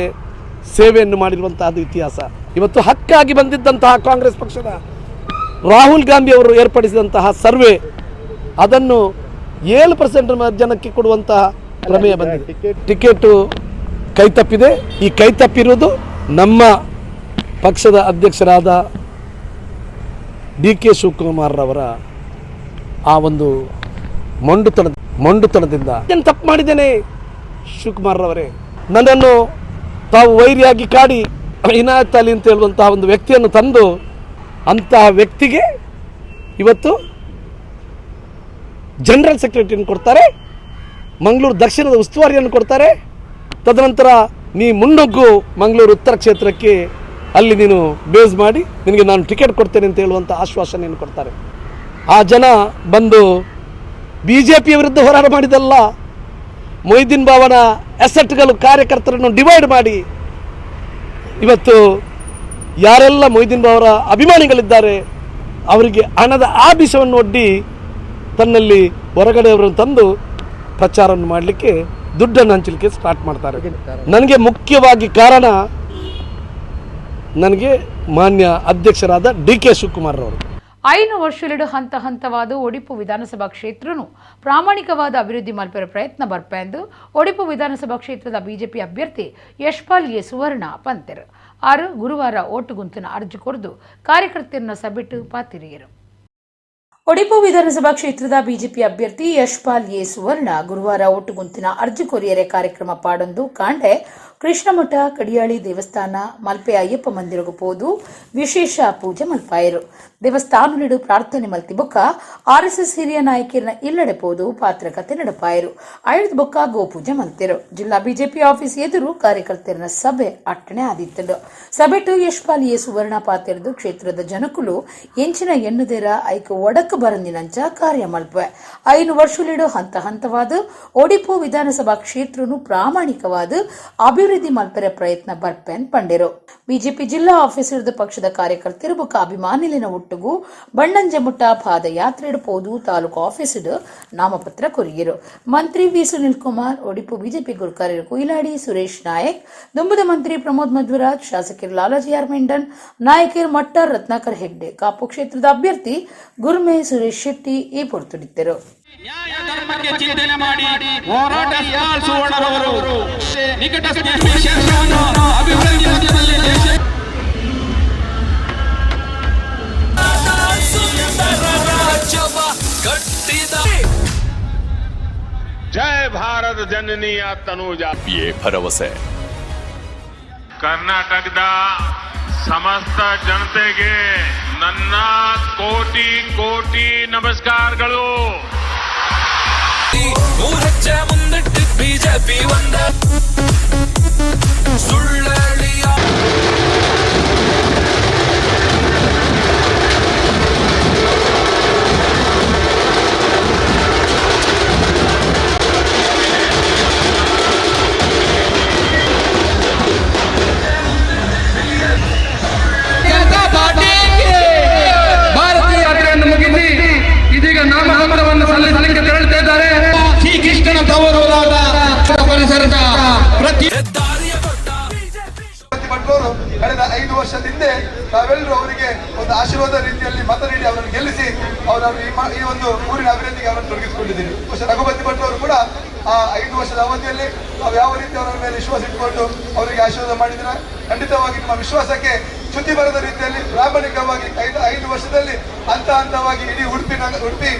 ಸೇವೆಯನ್ನು ಮಾಡಿರುವಂತಹದ್ದು ಇತಿಹಾಸ. ಇವತ್ತು ಹಕ್ಕಾಗಿ ಬಂದಿದ್ದಂತಹ ಕಾಂಗ್ರೆಸ್ ಪಕ್ಷದ ರಾಹುಲ್ ಗಾಂಧಿ ಅವರು ಏರ್ಪಡಿಸಿದಂತಹ ಸರ್ವೆ, ಅದನ್ನು 7% ಜನಕ್ಕೆ ಕೊಡುವಂತಹ ಪ್ರಮೇಯ ಬಂದಿದೆ. ಟಿಕೆಟು ಕೈ ತಪ್ಪಿದೆ. ಈ ಕೈ ತಪ್ಪಿರುವುದು ನಮ್ಮ ಪಕ್ಷದ ಅಧ್ಯಕ್ಷರಾದ ಡಿ.ಕೆ. ಶಿವಕುಮಾರ್ ರವರ ಆ ಒಂದು ಮೊಂಡುತನದಿಂದ. ಏನು ತಪ್ಪು ಮಾಡಿದ್ದೇನೆ ಶಿವಕುಮಾರ್ ರವರೇ? ನನ್ನನ್ನು ತಾವು ವೈರಿಯಾಗಿ ಕಾಡಿ ಇನಾಯತ್ ಅಲಿ ಅಂತ ಹೇಳುವಂತಹ ಒಂದು ವ್ಯಕ್ತಿಯನ್ನು ತಂದು ಅಂತಹ ವ್ಯಕ್ತಿಗೆ ಇವತ್ತು ಜನರಲ್ ಸೆಕ್ರೆಟರಿಯನ್ನು ಕೊಡ್ತಾರೆ, ಮಂಗಳೂರು ದಕ್ಷಿಣದ ಉಸ್ತುವಾರಿಯನ್ನು ಕೊಡ್ತಾರೆ. ತದನಂತರ ನೀ ಮುನ್ನುಗ್ಗು ಮಂಗಳೂರು ಉತ್ತರ ಕ್ಷೇತ್ರಕ್ಕೆ, ಅಲ್ಲಿ ನೀನು ಬೇಸ್ ಮಾಡಿ ನಿನಗೆ ನಾನು ಟಿಕೆಟ್ ಕೊಡ್ತೇನೆ ಅಂತ ಹೇಳುವಂಥ ಆಶ್ವಾಸನೆಯನ್ನು ಕೊಡ್ತಾರೆ. ಆ ಜನ ಬಂದು ಬಿ ಜೆ ಪಿಯ ವಿರುದ್ಧ ಹೋರಾಟ ಮಾಡಿದಲ್ಲ, ಮೊಯ್ದೀನ್ ಬಾವನ ಎಸೆಟ್ಗಳು ಕಾರ್ಯಕರ್ತರನ್ನು ಡಿವೈಡ್ ಮಾಡಿ ಇವತ್ತು ಯಾರೆಲ್ಲ ಮೊಯ್ದೀನ್ ಬಾವರ ಅಭಿಮಾನಿಗಳಿದ್ದಾರೆ ಅವರಿಗೆ ಹಣದ ಆಮಿಷವನ್ನು ಒಡ್ಡಿ ತನ್ನಲ್ಲಿ ಹೊರಗಡೆಯವರನ್ನು ತಂದು ಪ್ರಚಾರವನ್ನು ಮಾಡಲಿಕ್ಕೆ ದುಡ್ಡನ್ನು ಹಂಚಲಿಕ್ಕೆ ಸ್ಟಾರ್ಟ್ ಮಾಡ್ತಾರೆ. ನನಗೆ ಮುಖ್ಯವಾಗಿ ಕಾರಣ ನನಗೆ ಮಾನ್ಯ ಅಧ್ಯಕ್ಷರಾದ ಡಿ.ಕೆ. ಶಿವಕುಮಾರ್ ಅವರು. 5 ವರ್ಷಲೆಡು ಹಂತ ಹಂತವಾದ ಒಡಿಪು ವಿಧಾನಸಭಾ ಕ್ಷೇತ್ರನು ಪ್ರಾಮಾಣಿಕವಾದ ಅಭಿವೃದ್ಧಿ ಮಲ್ಪೆರ ಪ್ರಯತ್ನ ಬರ್ಪೆಂದು ಒಡಿಪು ವಿಧಾನಸಭಾ ಕ್ಷೇತ್ರದ ಬಿಜೆಪಿ ಅಭ್ಯರ್ಥಿ ಯಶ್ಪಾಲ್ ಎ ಸುವರ್ಣ ಪಂತೆರು. 6 ಗುರುವಾರ ಓಟುಗುಂತಿನ ಅರ್ಜಿ ಕೊರದು ಕಾರ್ಯಕರ್ತರನ್ನ ಸಭೆಟ್ಟು ಪಾತಿರಿಯರು. ಒಡಿಪು ವಿಧಾನಸಭಾ ಕ್ಷೇತ್ರದ ಬಿಜೆಪಿ ಅಭ್ಯರ್ಥಿ ಯಶ್ಪಾಲ್ ಎ ಸುವರ್ಣ ಗುರುವಾರ ಓಟುಗುಂತಿನ ಅರ್ಜಿ ಕೊರಿಯರೆ ಕಾರ್ಯಕ್ರಮ ಪಾಡೊಂದು ಕಾಂಡೆ ಕೃಷ್ಣಮಠ ಕಡಿಯಾಳಿ ದೇವಸ್ಥಾನ ಮಲ್ಪೆ ಅಯ್ಯಪ್ಪ ಮಂದಿರಗು ಪೋದು ವಿಶೇಷ ಪೂಜೆ ಮಲ್ಪಾಯರು. ದೇವಸ್ಥಾನಲಿಡು ಪ್ರಾರ್ಥನೆ ಮಲ್ತಿ ಬೊಕ್ಕ ಆರ್ಎಸ್ಎಸ್ ಹಿರಿಯ ನಾಯಕಿಯರನ್ನ ಇಲ್ಲಡೆ ಪೋದು ಪಾತ್ರಕತೆ ನಡಪಾಯರು. ಐದು ಬೊಕ್ಕ ಗೋಪೂಜೆ ಮಲ್ತಿರು. ಜಿಲ್ಲಾ ಬಿಜೆಪಿ ಆಫೀಸ್ ಎದುರು ಕಾರ್ಯಕರ್ತರನ್ನ ಸಭೆ ಅಟ್ಟಣೆ ಆದಿತ್ತಂಡು. ಸಭೆಟು ಯಶ್ಪಾಲ್ ಎ ಸುವರ್ಣ ಪಾತೆರೆದು ಕ್ಷೇತ್ರದ ಜನಕುಲು ಎಂಚಿನ ಎನ್ನುದೇರ ಐಕ ಒಡಕ ಬರಂದಿನಂಚ ಕಾರ್ಯ ಮಲ್ಪೆ. 5 ವರ್ಷಲಿಡು ಹಂತ ಹಂತವಾದ ಒಡಿಪು ವಿಧಾನಸಭಾ ಕ್ಷೇತ್ರನು ಪ್ರಾಮಾಣಿಕವಾದ ಅಭಿವೃದ್ಧಿ ಅಭಿವೃದ್ಧಿ ಮಲ್ಪೆರೆ ಪ್ರಯತ್ನ ಬರ್ಪೆನ್ ಪಂಡೆರು. ಬಿಜೆಪಿ ಜಿಲ್ಲಾ ಆಫೀಸರ್ದ ಪಕ್ಷದ ಕಾರ್ಯಕರ್ತರು ಬೊಕ್ಕ ಅಭಿಮಾನಿಲಿನ ಒಟ್ಟುಗು ಬಣ್ಣಂಜೆಮುಟ್ಟ ಪಾದಯಾತ್ರೆಡ್ ಪೋದು ತಾಲೂಕು ಆಫೀಸ್ಡ್ ನಾಮಪತ್ರ ಕೊರಿಯರು. ಮಂತ್ರಿ ವಿ ಸುನಿಲ್ ಕುಮಾರ್, ಒಡಿಪು ಬಿಜೆಪಿ ಗುರುಕಾರ್ಯರು ಕುಯಿಲಾಡಿ ಸುರೇಶ್ ನಾಯಕ್, ದುಂಬುದ ಮಂತ್ರಿ ಪ್ರಮೋದ್ ಮಧ್ವರಾಜ್, ಶಾಸಕರು ಲಾಲಾಜಿ ಆರ್ ಮೆಂಡನ್, ನಾಯಕರು ಮಟ್ಟರ್ ರತ್ನಾಕರ್ ಹೆಗ್ಡೆ, ಕಾಪು ಕ್ಷೇತ್ರದ ಅಭ್ಯರ್ಥಿ ಗುರ್ಮೆ ಸುರೇಶ್ ಶೆಟ್ಟಿ ಈ ಪೊರ್ತುಡಿದ್ದರು. ಚಿಂತನೆ ಮಾಡಿ ಹೋರಾಟ ಸುವರ್ಣರವರು ನಿಕಟ ಕ್ಷೇತ್ರವನ್ನು ಅಭಿವೃದ್ಧಿ ಜಯ ಭಾರತ ಜನನಿಯ ತನುಜ ಭರವಸೆ. ಕರ್ನಾಟಕದ ಸಮಸ್ತ ಜನತೆಗೆ ನನ್ನ ಕೋಟಿ ಕೋಟಿ ನಮಸ್ಕಾರಗಳು. ಮೂರಚ್ಚೆ ಮುಂದಿಟ್ಟು ಬಿಜೆಪಿ ಒಂದ ಸುಳ್ಳಳಿಯ ಭಾರತೀಯ ಯಾತ್ರೆಯನ್ನು ಮುಗಿಸಿ ಇದೀಗ ನಾಮಪತ್ರವನ್ನು ಸಲ್ಲಿಸಲಿಕ್ಕೆ ತೆರಳುತ್ತಾ ಇದ್ದಾರೆ. ಶ್ರೀಕೃಷ್ಣನ ತವರೂರಾದ ಪರಿಸರದ ಪ್ರತಿ ಭಟ್ಲವರು ಕಳೆದ 5 ವರ್ಷದ ಹಿಂದೆ ತಾವೆಲ್ಲರೂ ಅವರಿಗೆ ಒಂದು ಆಶೀರ್ವಾದ ರೀತಿಯಲ್ಲಿ ಮತ ನೀಡಿ ಅವರನ್ನು ಗೆಲ್ಲಿಸಿ ಅವರನ್ನು ಈ ಒಂದು ಊರಿನ ಅಭಿವೃದ್ಧಿಗೆ ಅವರನ್ನು ತೊಡಗಿಸಿಕೊಂಡಿದ್ದೀರಿ. ರಘುಪತಿ ಭಟ್ಲವರು ಕೂಡ ಆ 5 ವರ್ಷದ ಅವಧಿಯಲ್ಲಿ ನಾವು ಯಾವ ರೀತಿ ಅವರ ಮೇಲೆ ವಿಶ್ವಾಸ ಇಟ್ಟುಕೊಂಡು ಅವರಿಗೆ ಆಶೀರ್ವಾದ ಮಾಡಿದ್ರೆ ಖಂಡಿತವಾಗಿ ನಿಮ್ಮ ವಿಶ್ವಾಸಕ್ಕೆ ಚ್ಯುತಿ ಬರದ ರೀತಿಯಲ್ಲಿ ಪ್ರಾಮಾಣಿಕವಾಗಿ 5 ವರ್ಷದಲ್ಲಿ ಹಂತ ಹಂತವಾಗಿ ಇಡೀ ಉಡುಪಿ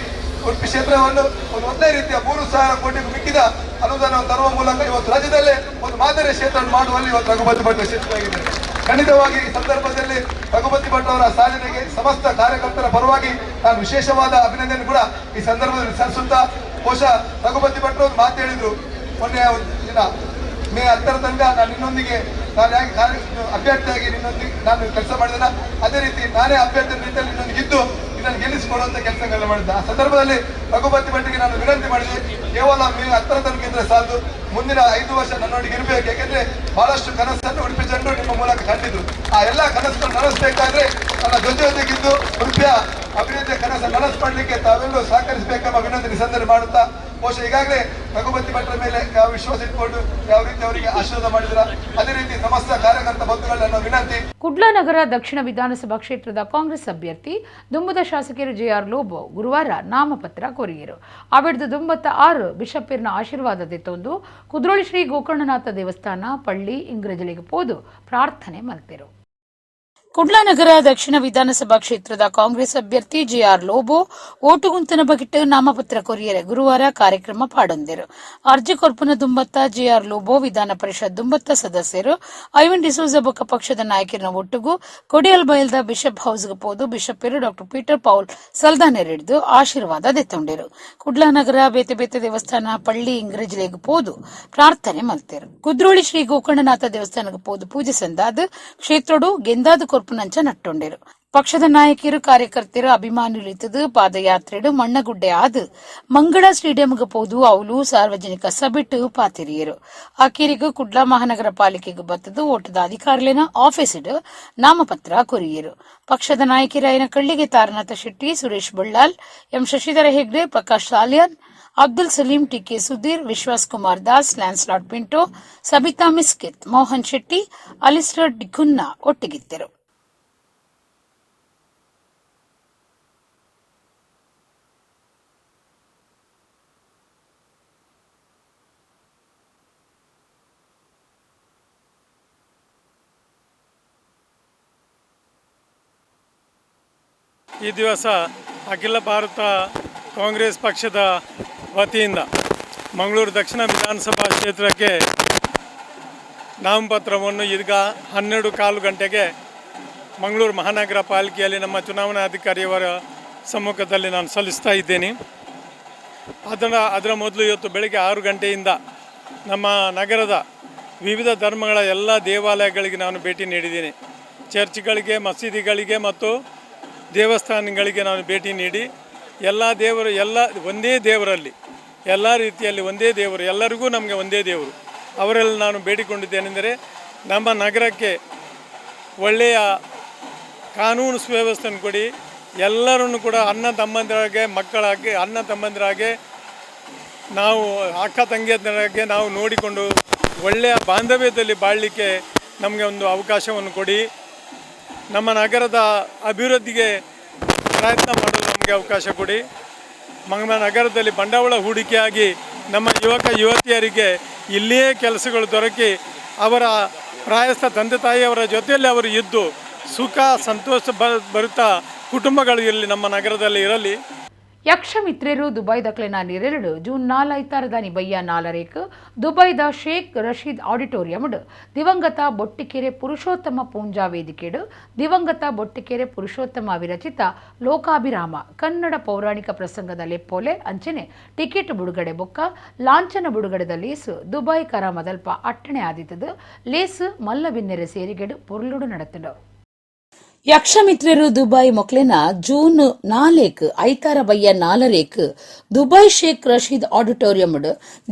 ಕ್ಷೇತ್ರವನ್ನು ಒಂದು ಒಂದೇ ರೀತಿಯ 3,000 ಕೋಟಿಗೂ ಮಿಕ್ಕಿದ ಅನುದಾನವನ್ನು ತರುವ ಮೂಲಕ ಇವತ್ತು ರಾಜ್ಯದಲ್ಲೇ ಒಂದು ಮಾದರಿ ಕ್ಷೇತ್ರವನ್ನು ಮಾಡುವಲ್ಲಿ ಇವತ್ತು ರಘುಪತಿ ಭಟ್ ಯಶಸ್ವಿಯಾಗಿದ್ದಾರೆ. ಖಂಡಿತವಾಗಿ ಈ ಸಂದರ್ಭದಲ್ಲಿ ರಘುಪತಿ ಭಟ್ ಅವರ ಸಾಧನೆಗೆ ಸಮಸ್ತ ಕಾರ್ಯಕರ್ತರ ಪರವಾಗಿ ನಾನು ವಿಶೇಷವಾದ ಅಭಿನಂದನೆ ಕೂಡ ಈ ಸಂದರ್ಭದಲ್ಲಿ ಸಲ್ಲಿಸುತ್ತಾ, ಬಹುಶಃ ರಘುಪತಿ ಭಟ್ರು ಒಂದು ಮಾತು ಹೇಳಿದ್ರು ಮೊನ್ನೆ ದಿನ, ಮೇ 10ರ ತನಕ ನಾನು ನಿನ್ನೊಂದಿಗೆ ನಾನು ಹೇಗೆ ಅಭ್ಯರ್ಥಿಯಾಗಿ ನಿನ್ನೊಂದಿಗೆ ನಾನು ಕೆಲಸ ಮಾಡಿದ ಅದೇ ರೀತಿ ನಾನೇ ಅಭ್ಯರ್ಥಿ ರೀತಿಯಲ್ಲಿ ನಿನ್ನೊಂದಿಗೆ ಇದ್ದು ನಿನ್ನನ್ನು ಗೆಲ್ಲಿಸಿಕೊಡುವಂತ ಕೆಲಸಗಳನ್ನು ಮಾಡಿದ್ದೆ. ಆ ಸಂದರ್ಭದಲ್ಲಿ ರಘುಪತಿ ಭಟ್ಟಿಗೆ ನಾನು ವಿನಂತಿ ಮಾಡಿದೆ, ಕೇವಲ ಮೇ 10ರ ತನಕ ಇದ್ರೆ ಸಾಲದು, ಮುಂದಿನ 5 ವರ್ಷ ನನ್ನೊಟ್ಟಿಗೆ ಇರಬೇಕು. ಯಾಕೆಂದ್ರೆ ಬಹಳಷ್ಟು ಕನಸನ್ನು ಉಡುಪಿ ಜನರು ನಿಮ್ಮ ಮೂಲಕ ಕಂಡಿದ್ರು. ಆ ಎಲ್ಲ ಕನಸುಗಳನ್ನು ನನಸಬೇಕಾದ್ರೆ ನನ್ನ ಜೊತೆಗಿದ್ದು ಉಡುಪಿಯ ಅಭಿವೃದ್ಧಿಯ ಕನಸನ್ನು ನನಸು ಮಾಡಲಿಕ್ಕೆ ತಾವೆಲ್ಲರೂ ಸಹಕರಿಸಬೇಕೆಂಬ ವಿನಂತಿ ಸಂದರ್ಭ ಮಾಡುತ್ತಾ, ಬಹುಶಃ ಈಗಾಗಲೇ ರಘುಪತಿ ಭಟ್ರ ಮೇಲೆ ಯಾವ ವಿಶ್ವಾಸ ಇಟ್ಕೊಂಡು ಯಾವ ರೀತಿ ಅವರಿಗೆ ಆಶೀರ್ವಾದ ಮಾಡಿದ್ರ ಅದೇ ರೀತಿ ಸಮಸ್ತ ಕಾರ್ಯಕರ್ತ ಬಂಧುಗಳನ್ನು ವಿನಂತಿ. ಕುಡ್ಲ ನಗರ ದಕ್ಷಿಣ ವಿಧಾನಸಭಾ ಕ್ಷೇತ್ರದ ಕಾಂಗ್ರೆಸ್ ಅಭ್ಯರ್ಥಿ ದುಂಬದ ಶಾಸಕರು ಜೆಆರ್ ಲೋಬೋ ಗುರುವಾರ ನಾಮಪತ್ರ ಕೋರಿಯರು. ಅವಿಡ್ದು ದುಂಬತ್ತ 6 ಬಿಷಪ್ಪಿರ್ನ ಆಶೀರ್ವಾದದ ತೊಂದು ಕುದ್ರೋಳಿ ಶ್ರೀ ಗೋಕರ್ಣನಾಥ ದೇವಸ್ಥಾನ ಪಳ್ಳಿ ಇಂಗ್ರಜಲಿಗೆ ಪೋದು ಪ್ರಾರ್ಥನೆ ಮಲ್ತೆರು. ಕುಡ್ಲ ನಗರ ದಕ್ಷಿಣ ವಿಧಾನಸಭಾ ಕ್ಷೇತ್ರದ ಕಾಂಗ್ರೆಸ್ ಅಭ್ಯರ್ಥಿ ಜೆಆರ್ ಲೋಬೋ ಓಟುಗುಂತನ ಬಗಿಟ್ಟು ನಾಮಪತ್ರ ಕೊರಿಯರೆ ಗುರುವಾರ ಕಾರ್ಯಕ್ರಮ ಪಾಡೊಂದಿರು. ಅರ್ಜಿ ಕೊರ್ಪುನ ದುಂಬತ್ತ ಜೆಆರ್ ಲೋಬೋ ವಿಧಾನ ಪರಿಷತ್ ದುಂಬತ್ತ ಸದಸ್ಯರು ಐವನ್ ಡಿಸೋಜ ಬೊಕ್ಕ ಪಕ್ಷದ ನಾಯಕರನ್ನ ಒಟ್ಟುಗು ಕೊಡಿಯಲ್ ಬಯಲ್ದ ಬಿಷಪ್ ಹೌಸ್ಗೆ ಪೋದು ಬಿಷಪ್ಪಿರು ಡಾಕ್ಟರ್ ಪೀಟರ್ ಪೌಲ್ ಸಲ್ದಾನೆರೆಡ್ದು ಆಶೀರ್ವಾದ ದೆತ್ತೊಂಡಿರು. ಕುಡ್ಲ ನಗರ ಬೇತೆ ಬೇತೆ ದೇವಸ್ಥಾನ ಪಳ್ಳಿ ಇಂಗ್ರಜ್ಲೆಗ್ ಪೋದು ಪ್ರಾರ್ಥನೆ ಮಲ್ತೆರು. ಕುದ್ರೋಳಿ ಶ್ರೀ ಗೋಕರ್ಣನಾಥ ದೇವಸ್ಥಾನಕ್ಕೆ ಪೋದು ಪೂಜೆ ಸಂದಾದ್ ಕ್ಷೇತ್ರಡು ಗೆಂದಾದ ಕೊರ್ಪುನಂಚ ನಟ್ಟೊಂಡಿರು. ಪಕ್ಷದ ನಾಯಕರು ಕಾರ್ಯಕರ್ತರು ಅಭಿಮಾನಿಗಳಿತ್ತದು ಪಾದಯಾತ್ರೆಡು ಮಣ್ಣಗುಡ್ಡೆ ಆದು ಮಂಗಳ ಸ್ಟೇಡಿಯಂಗೆ ಪೋದು ಅವಲು ಸಾರ್ವಜನಿಕ ಸಬಿಟ್ಟು ಪಾತಿರಿಯರು. ಆಕೇರಿಗೂ ಕುಡ್ಲ ಮಹಾನಗರ ಪಾಲಿಕೆಗೆ ಬತ್ತದು ಓಟದ ಅಧಿಕಾರಿಲೇನ ಆಫೀಸಿಡ್ ನಾಮಪತ್ರ ಕೊರಿಯರು. ಪಕ್ಷದ ನಾಯಕರಾಯನ Kallige Taranatha Shetty, Suresh Ballal, M Shashidhara Hegde, Prakash Salian, Abdul Saleem, TK Sudhir, Vishwas Kumar Das, Lancelot Pinto, Sabitha Miskith, Mohan Shetty, Alistair D'Cunha ಒಟ್ಟಿಗಿದ್ದರು. ಈ ದಿವಸ ಅಖಿಲ ಭಾರತ ಕಾಂಗ್ರೆಸ್ ಪಕ್ಷದ ವತಿಯಿಂದ ಮಂಗಳೂರು ದಕ್ಷಿಣ ವಿಧಾನಸಭಾ ಕ್ಷೇತ್ರಕ್ಕೆ ನಾಮಪತ್ರವನ್ನು ಈಗ 12:15 ಗಂಟೆಗೆ ಮಂಗಳೂರು ಮಹಾನಗರ ಪಾಲಿಕೆಯಲ್ಲಿ ನಮ್ಮ ಚುನಾವಣಾಧಿಕಾರಿಯವರ ಸಮ್ಮುಖದಲ್ಲಿ ನಾನು ಸಲ್ಲಿಸ್ತಾ ಇದ್ದೇನೆ. ಅದರ ಮೊದಲು ಇವತ್ತು ಬೆಳಗ್ಗೆ 6 ಗಂಟೆಯಿಂದ ನಮ್ಮ ನಗರದ ವಿವಿಧ ಧರ್ಮಗಳ ಎಲ್ಲ ದೇವಾಲಯಗಳಿಗೆ ನಾನು ಭೇಟಿ ನೀಡಿದ್ದೇನೆ. ಚರ್ಚ್ಗಳಿಗೆ, ಮಸೀದಿಗಳಿಗೆ ಮತ್ತು ದೇವಸ್ಥಾನಗಳಿಗೆ ನಾನು ಭೇಟಿ ನೀಡಿ ಎಲ್ಲ ದೇವರು, ಎಲ್ಲ ಒಂದೇ ದೇವರಲ್ಲಿ, ಎಲ್ಲ ರೀತಿಯಲ್ಲಿ ಒಂದೇ ದೇವರು, ಎಲ್ಲರಿಗೂ ನಮಗೆ ಒಂದೇ ದೇವರು. ಅವರಲ್ಲಿ ನಾನು ಬೇಡಿಕೊಂಡಿದ್ದೇನೆಂದರೆ, ನಮ್ಮ ನಗರಕ್ಕೆ ಒಳ್ಳೆಯ ಕಾನೂನು ಸುವ್ಯವಸ್ಥೆಯನ್ನು ಕೊಡಿ. ಎಲ್ಲರನ್ನು ಕೂಡ ಅಣ್ಣ ತಮ್ಮಂದಿರಾಗೆ, ಮಕ್ಕಳಾಗಿ ಅಣ್ಣ ತಮ್ಮಂದಿರಾಗೆ, ನಾವು ಅಕ್ಕ ತಂಗಿಯರಾಗೆ ನಾವು ನೋಡಿಕೊಂಡು ಒಳ್ಳೆಯ ಬಾಂಧವ್ಯದಲ್ಲಿ ಬಾಳಲಿಕ್ಕೆ ನಮಗೆ ಒಂದು ಅವಕಾಶವನ್ನು ಕೊಡಿ. ನಮ್ಮ ನಗರದ ಅಭಿವೃದ್ಧಿಗೆ ಪ್ರಯತ್ನ ಮಾಡಲು ನಮಗೆ ಅವಕಾಶ ಕೊಡಿ. ನಮ್ಮ ನಗರದಲ್ಲಿ ಬಂಡವಾಳ ಹೂಡಿಕೆಯಾಗಿ ನಮ್ಮ ಯುವಕ ಯುವತಿಯರಿಗೆ ಇಲ್ಲಿಯೇ ಕೆಲಸಗಳು ದೊರಕಿ ಅವರ ಪ್ರಾಯಸ್ಥ ತಂದೆ ತಾಯಿಯವರ ಜೊತೆಯಲ್ಲಿ ಅವರು ಇದ್ದು ಸುಖ ಸಂತೋಷ ಬರುತ್ತಾ ಕುಟುಂಬಗಳು ಇರಲಿ, ನಮ್ಮ ನಗರದಲ್ಲಿ ಇರಲಿ. ಯಕ್ಷಮಿತ್ರರು ದುಬೈದ ನಿರೆರಡು ಜೂನ್ 4 ಐತಾರದಾನಿ ಬಯ್ಯ 4 ದುಬೈದ ಶೇಖ್ ರಶೀದ್ ಆಡಿಟೋರಿಯಂಡ್ ದಿವಂಗತ ಬೊಟ್ಟಿಕೆರೆ ಪುರುಷೋತ್ತಮ ಪೂಂಜಾ ವೇದಿಕೆಡು ದಿವಂಗತ ಬೊಟ್ಟಿಕೆರೆ ಪುರುಷೋತ್ತಮ ವಿರಚಿತ ಲೋಕಾಭಿರಾಮ ಕನ್ನಡ ಪೌರಾಣಿಕ ಪ್ರಸಂಗದ ಲೆಪ್ಪೋಲೆ ಅಂಚನೆ ಟಿಕೆಟ್ ಬಿಡುಗಡೆ ಬೊಕ್ಕ ಲಾಂಛನ ಬಿಡುಗಡೆದ ಲೇಸು ದುಬೈ ಕರಾಮದಲ್ಪ ಅಟ್ಟಣೆ ಆದಿತದು ಲೇಸು ಮಲ್ಲಬಿನ್ನೆರೆ ಸೇರಿಗೆಡು ಪೊರ್ಲುಡು ನಡೆತಡು. ಯಕ್ಷಮಿತ್ರರು ದುಬೈ ಮೊಕ್ಲೆನ ಜೂನ್ 4 ಐತಾರ ಬಯ್ಯ 4 ದುಬೈ ಶೇಖ್ ರಶೀದ್ ಆಡಿಟೋರಿಯಂ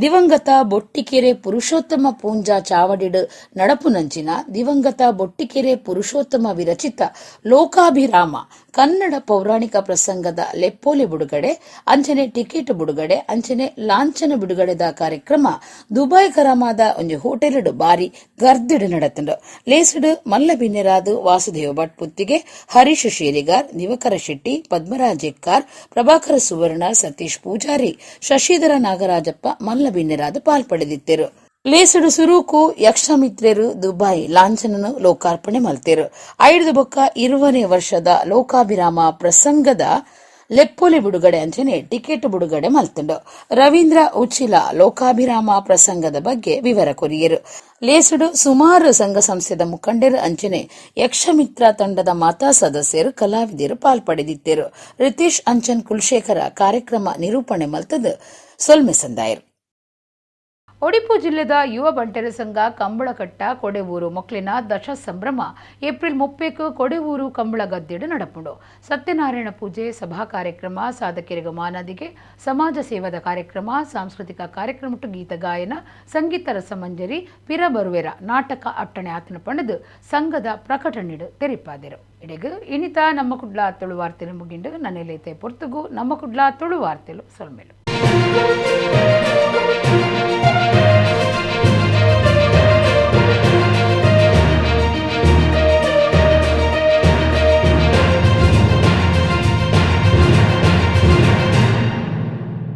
ದಿವಂಗತ ಬೊಟ್ಟಿಕೆರೆ ಪುರುಷೋತ್ತಮ ಪೂಂಜಾ ಚಾವಡಿಡ್ ನಡಪುನಂಚಿನ ದಿವಂಗತ ಬೊಟ್ಟಿಕೆರೆ ಪುರುಷೋತ್ತಮ ವಿರಚಿತ ಲೋಕಾಭಿರಾಮ ಕನ್ನಡ ಪೌರಾಣಿಕ ಪ್ರಸಂಗದ ಲೆಪ್ಪೋಲೆ ಬಿಡುಗಡೆ ಅಂಚನೆ ಟಿಕೆಟ್ ಬಿಡುಗಡೆ ಅಂಚನೆ ಲಾಂಛನ ಬಿಡುಗಡೆದ ಕಾರ್ಯಕ್ರಮ ದುಬೈ ಕರಾಮಾದ ಒಂಜಿ ಹೋಟೆಲ್ ಬಾರಿ ಗರ್ದಿಡ್ ನಡತುಂಡು. ಲೇಸುಡು ಮಲ್ಲಬಿನ್ನೆರಾದು ವಾಸುದೇವ ಭಟ್ ಪುತ್ತಿಗೆ, ಹರೀಶ್ ಶೇರಿಗಾರ್, ದಿವಕರ ಶೆಟ್ಟಿ, ಪದ್ಮರಾಜ್ ಎಕ್ಕಾರ್, ಪ್ರಭಾಕರ ಸುವರ್ಣ, ಸತೀಶ್ ಪೂಜಾರಿ, ಶಶಿಧರ ನಾಗರಾಜಪ್ಪ ಮಲ್ಲಬಿನ್ನೆರಾದ ಪಾಲ್ಪಡೆದಿದ್ದರು. ಲೇಸುಡು ಸುರೂಕು ಯಕ್ಷಮಿತ್ರರು ದುಬೈ ಲಾಂಛನನು ಲೋಕಾರ್ಪಣೆ ಮಲ್ತೇರು. 5 ಬೊಕ್ಕ 20ನೇ ವರ್ಷದ ಲೋಕಾಭಿರಾಮ ಪ್ರಸಂಗದ ಲೆಪ್ಪೋಲೆ ಬಿಡುಗಡೆ ಅಂಚನೆ ಟಿಕೆಟ್ ಬಿಡುಗಡೆ ಮಲ್ತುಂಡು. ರವೀಂದ್ರ ಉಚಿಲ ಲೋಕಾಭಿರಾಮ ಪ್ರಸಂಗದ ಬಗ್ಗೆ ವಿವರ ಕೊರಿಯರು. ಲೇಸುಡು ಸುಮಾರು ಸಂಘ ಸಂಸ್ಥೆದ ಮುಖಂಡರು ಅಂಚನೆ ಯಕ್ಷಮಿತ್ರ ತಂಡದ ಮಾತಾ ಸದಸ್ಯರು ಕಲಾವಿದರು ಪಾಲ್ಪಡೆದಿದ್ದರು. ರಿತೇಶ್ ಅಂಚನ್ ಕುಲಶೇಖರ ಕಾರ್ಯಕ್ರಮ ನಿರೂಪಣೆ ಮಲ್ತದು ಸೊಲ್ಮೆ ಸಂದಾಯರು. ಒಡಿಪು ಜಿಲ್ಲೆದ ಯುವ ಬಂಟರ ಸಂಘ ಕಂಬಳಕಟ್ಟ ಕೊಡೆವೂರು ಮೊಕ್ಲಿನ ದಶ ಸಂಭ್ರಮ ಏಪ್ರಿಲ್ 30 ಕೊಡೆವೂರು ಕಂಬಳ ಗದ್ದೆಡು ನಡಪುಂಡು. ಸತ್ಯನಾರಾಯಣ ಪೂಜೆ, ಸಭಾ ಕಾರ್ಯಕ್ರಮ, ಸಾಧಕರಿಗೆ ಮಾನದಿಗೆ, ಸಮಾಜ ಸೇವಾದ ಕಾರ್ಯಕ್ರಮ, ಸಾಂಸ್ಕೃತಿಕ ಕಾರ್ಯಕ್ರಮ, ಗೀತ ಗಾಯನ, ಸಂಗೀತ ರಸಮಂಜರಿ, ಪಿರಬರುವೆರ ನಾಟಕ ಅಟ್ಟಣೆ ಆತನ ಪಣದು ಸಂಘದ ಪ್ರಕಟಣೆಡು ತೆರಿಪಾದರು. ಇಡೆಗು ಇನಿತ ನಮ್ಮ ಕುಡ್ಲ ತುಳು ವಾರ್ತೆಲು ಮುಗಿಂಡು. ನನ್ನೆಲೈತೆ ಪೊರ್ತುಗು ನಮ್ಮ ಕುಡ್ಲ ತುಳು ವಾರ್ತೆಲು ಸೊಲ್ಮೆಲು.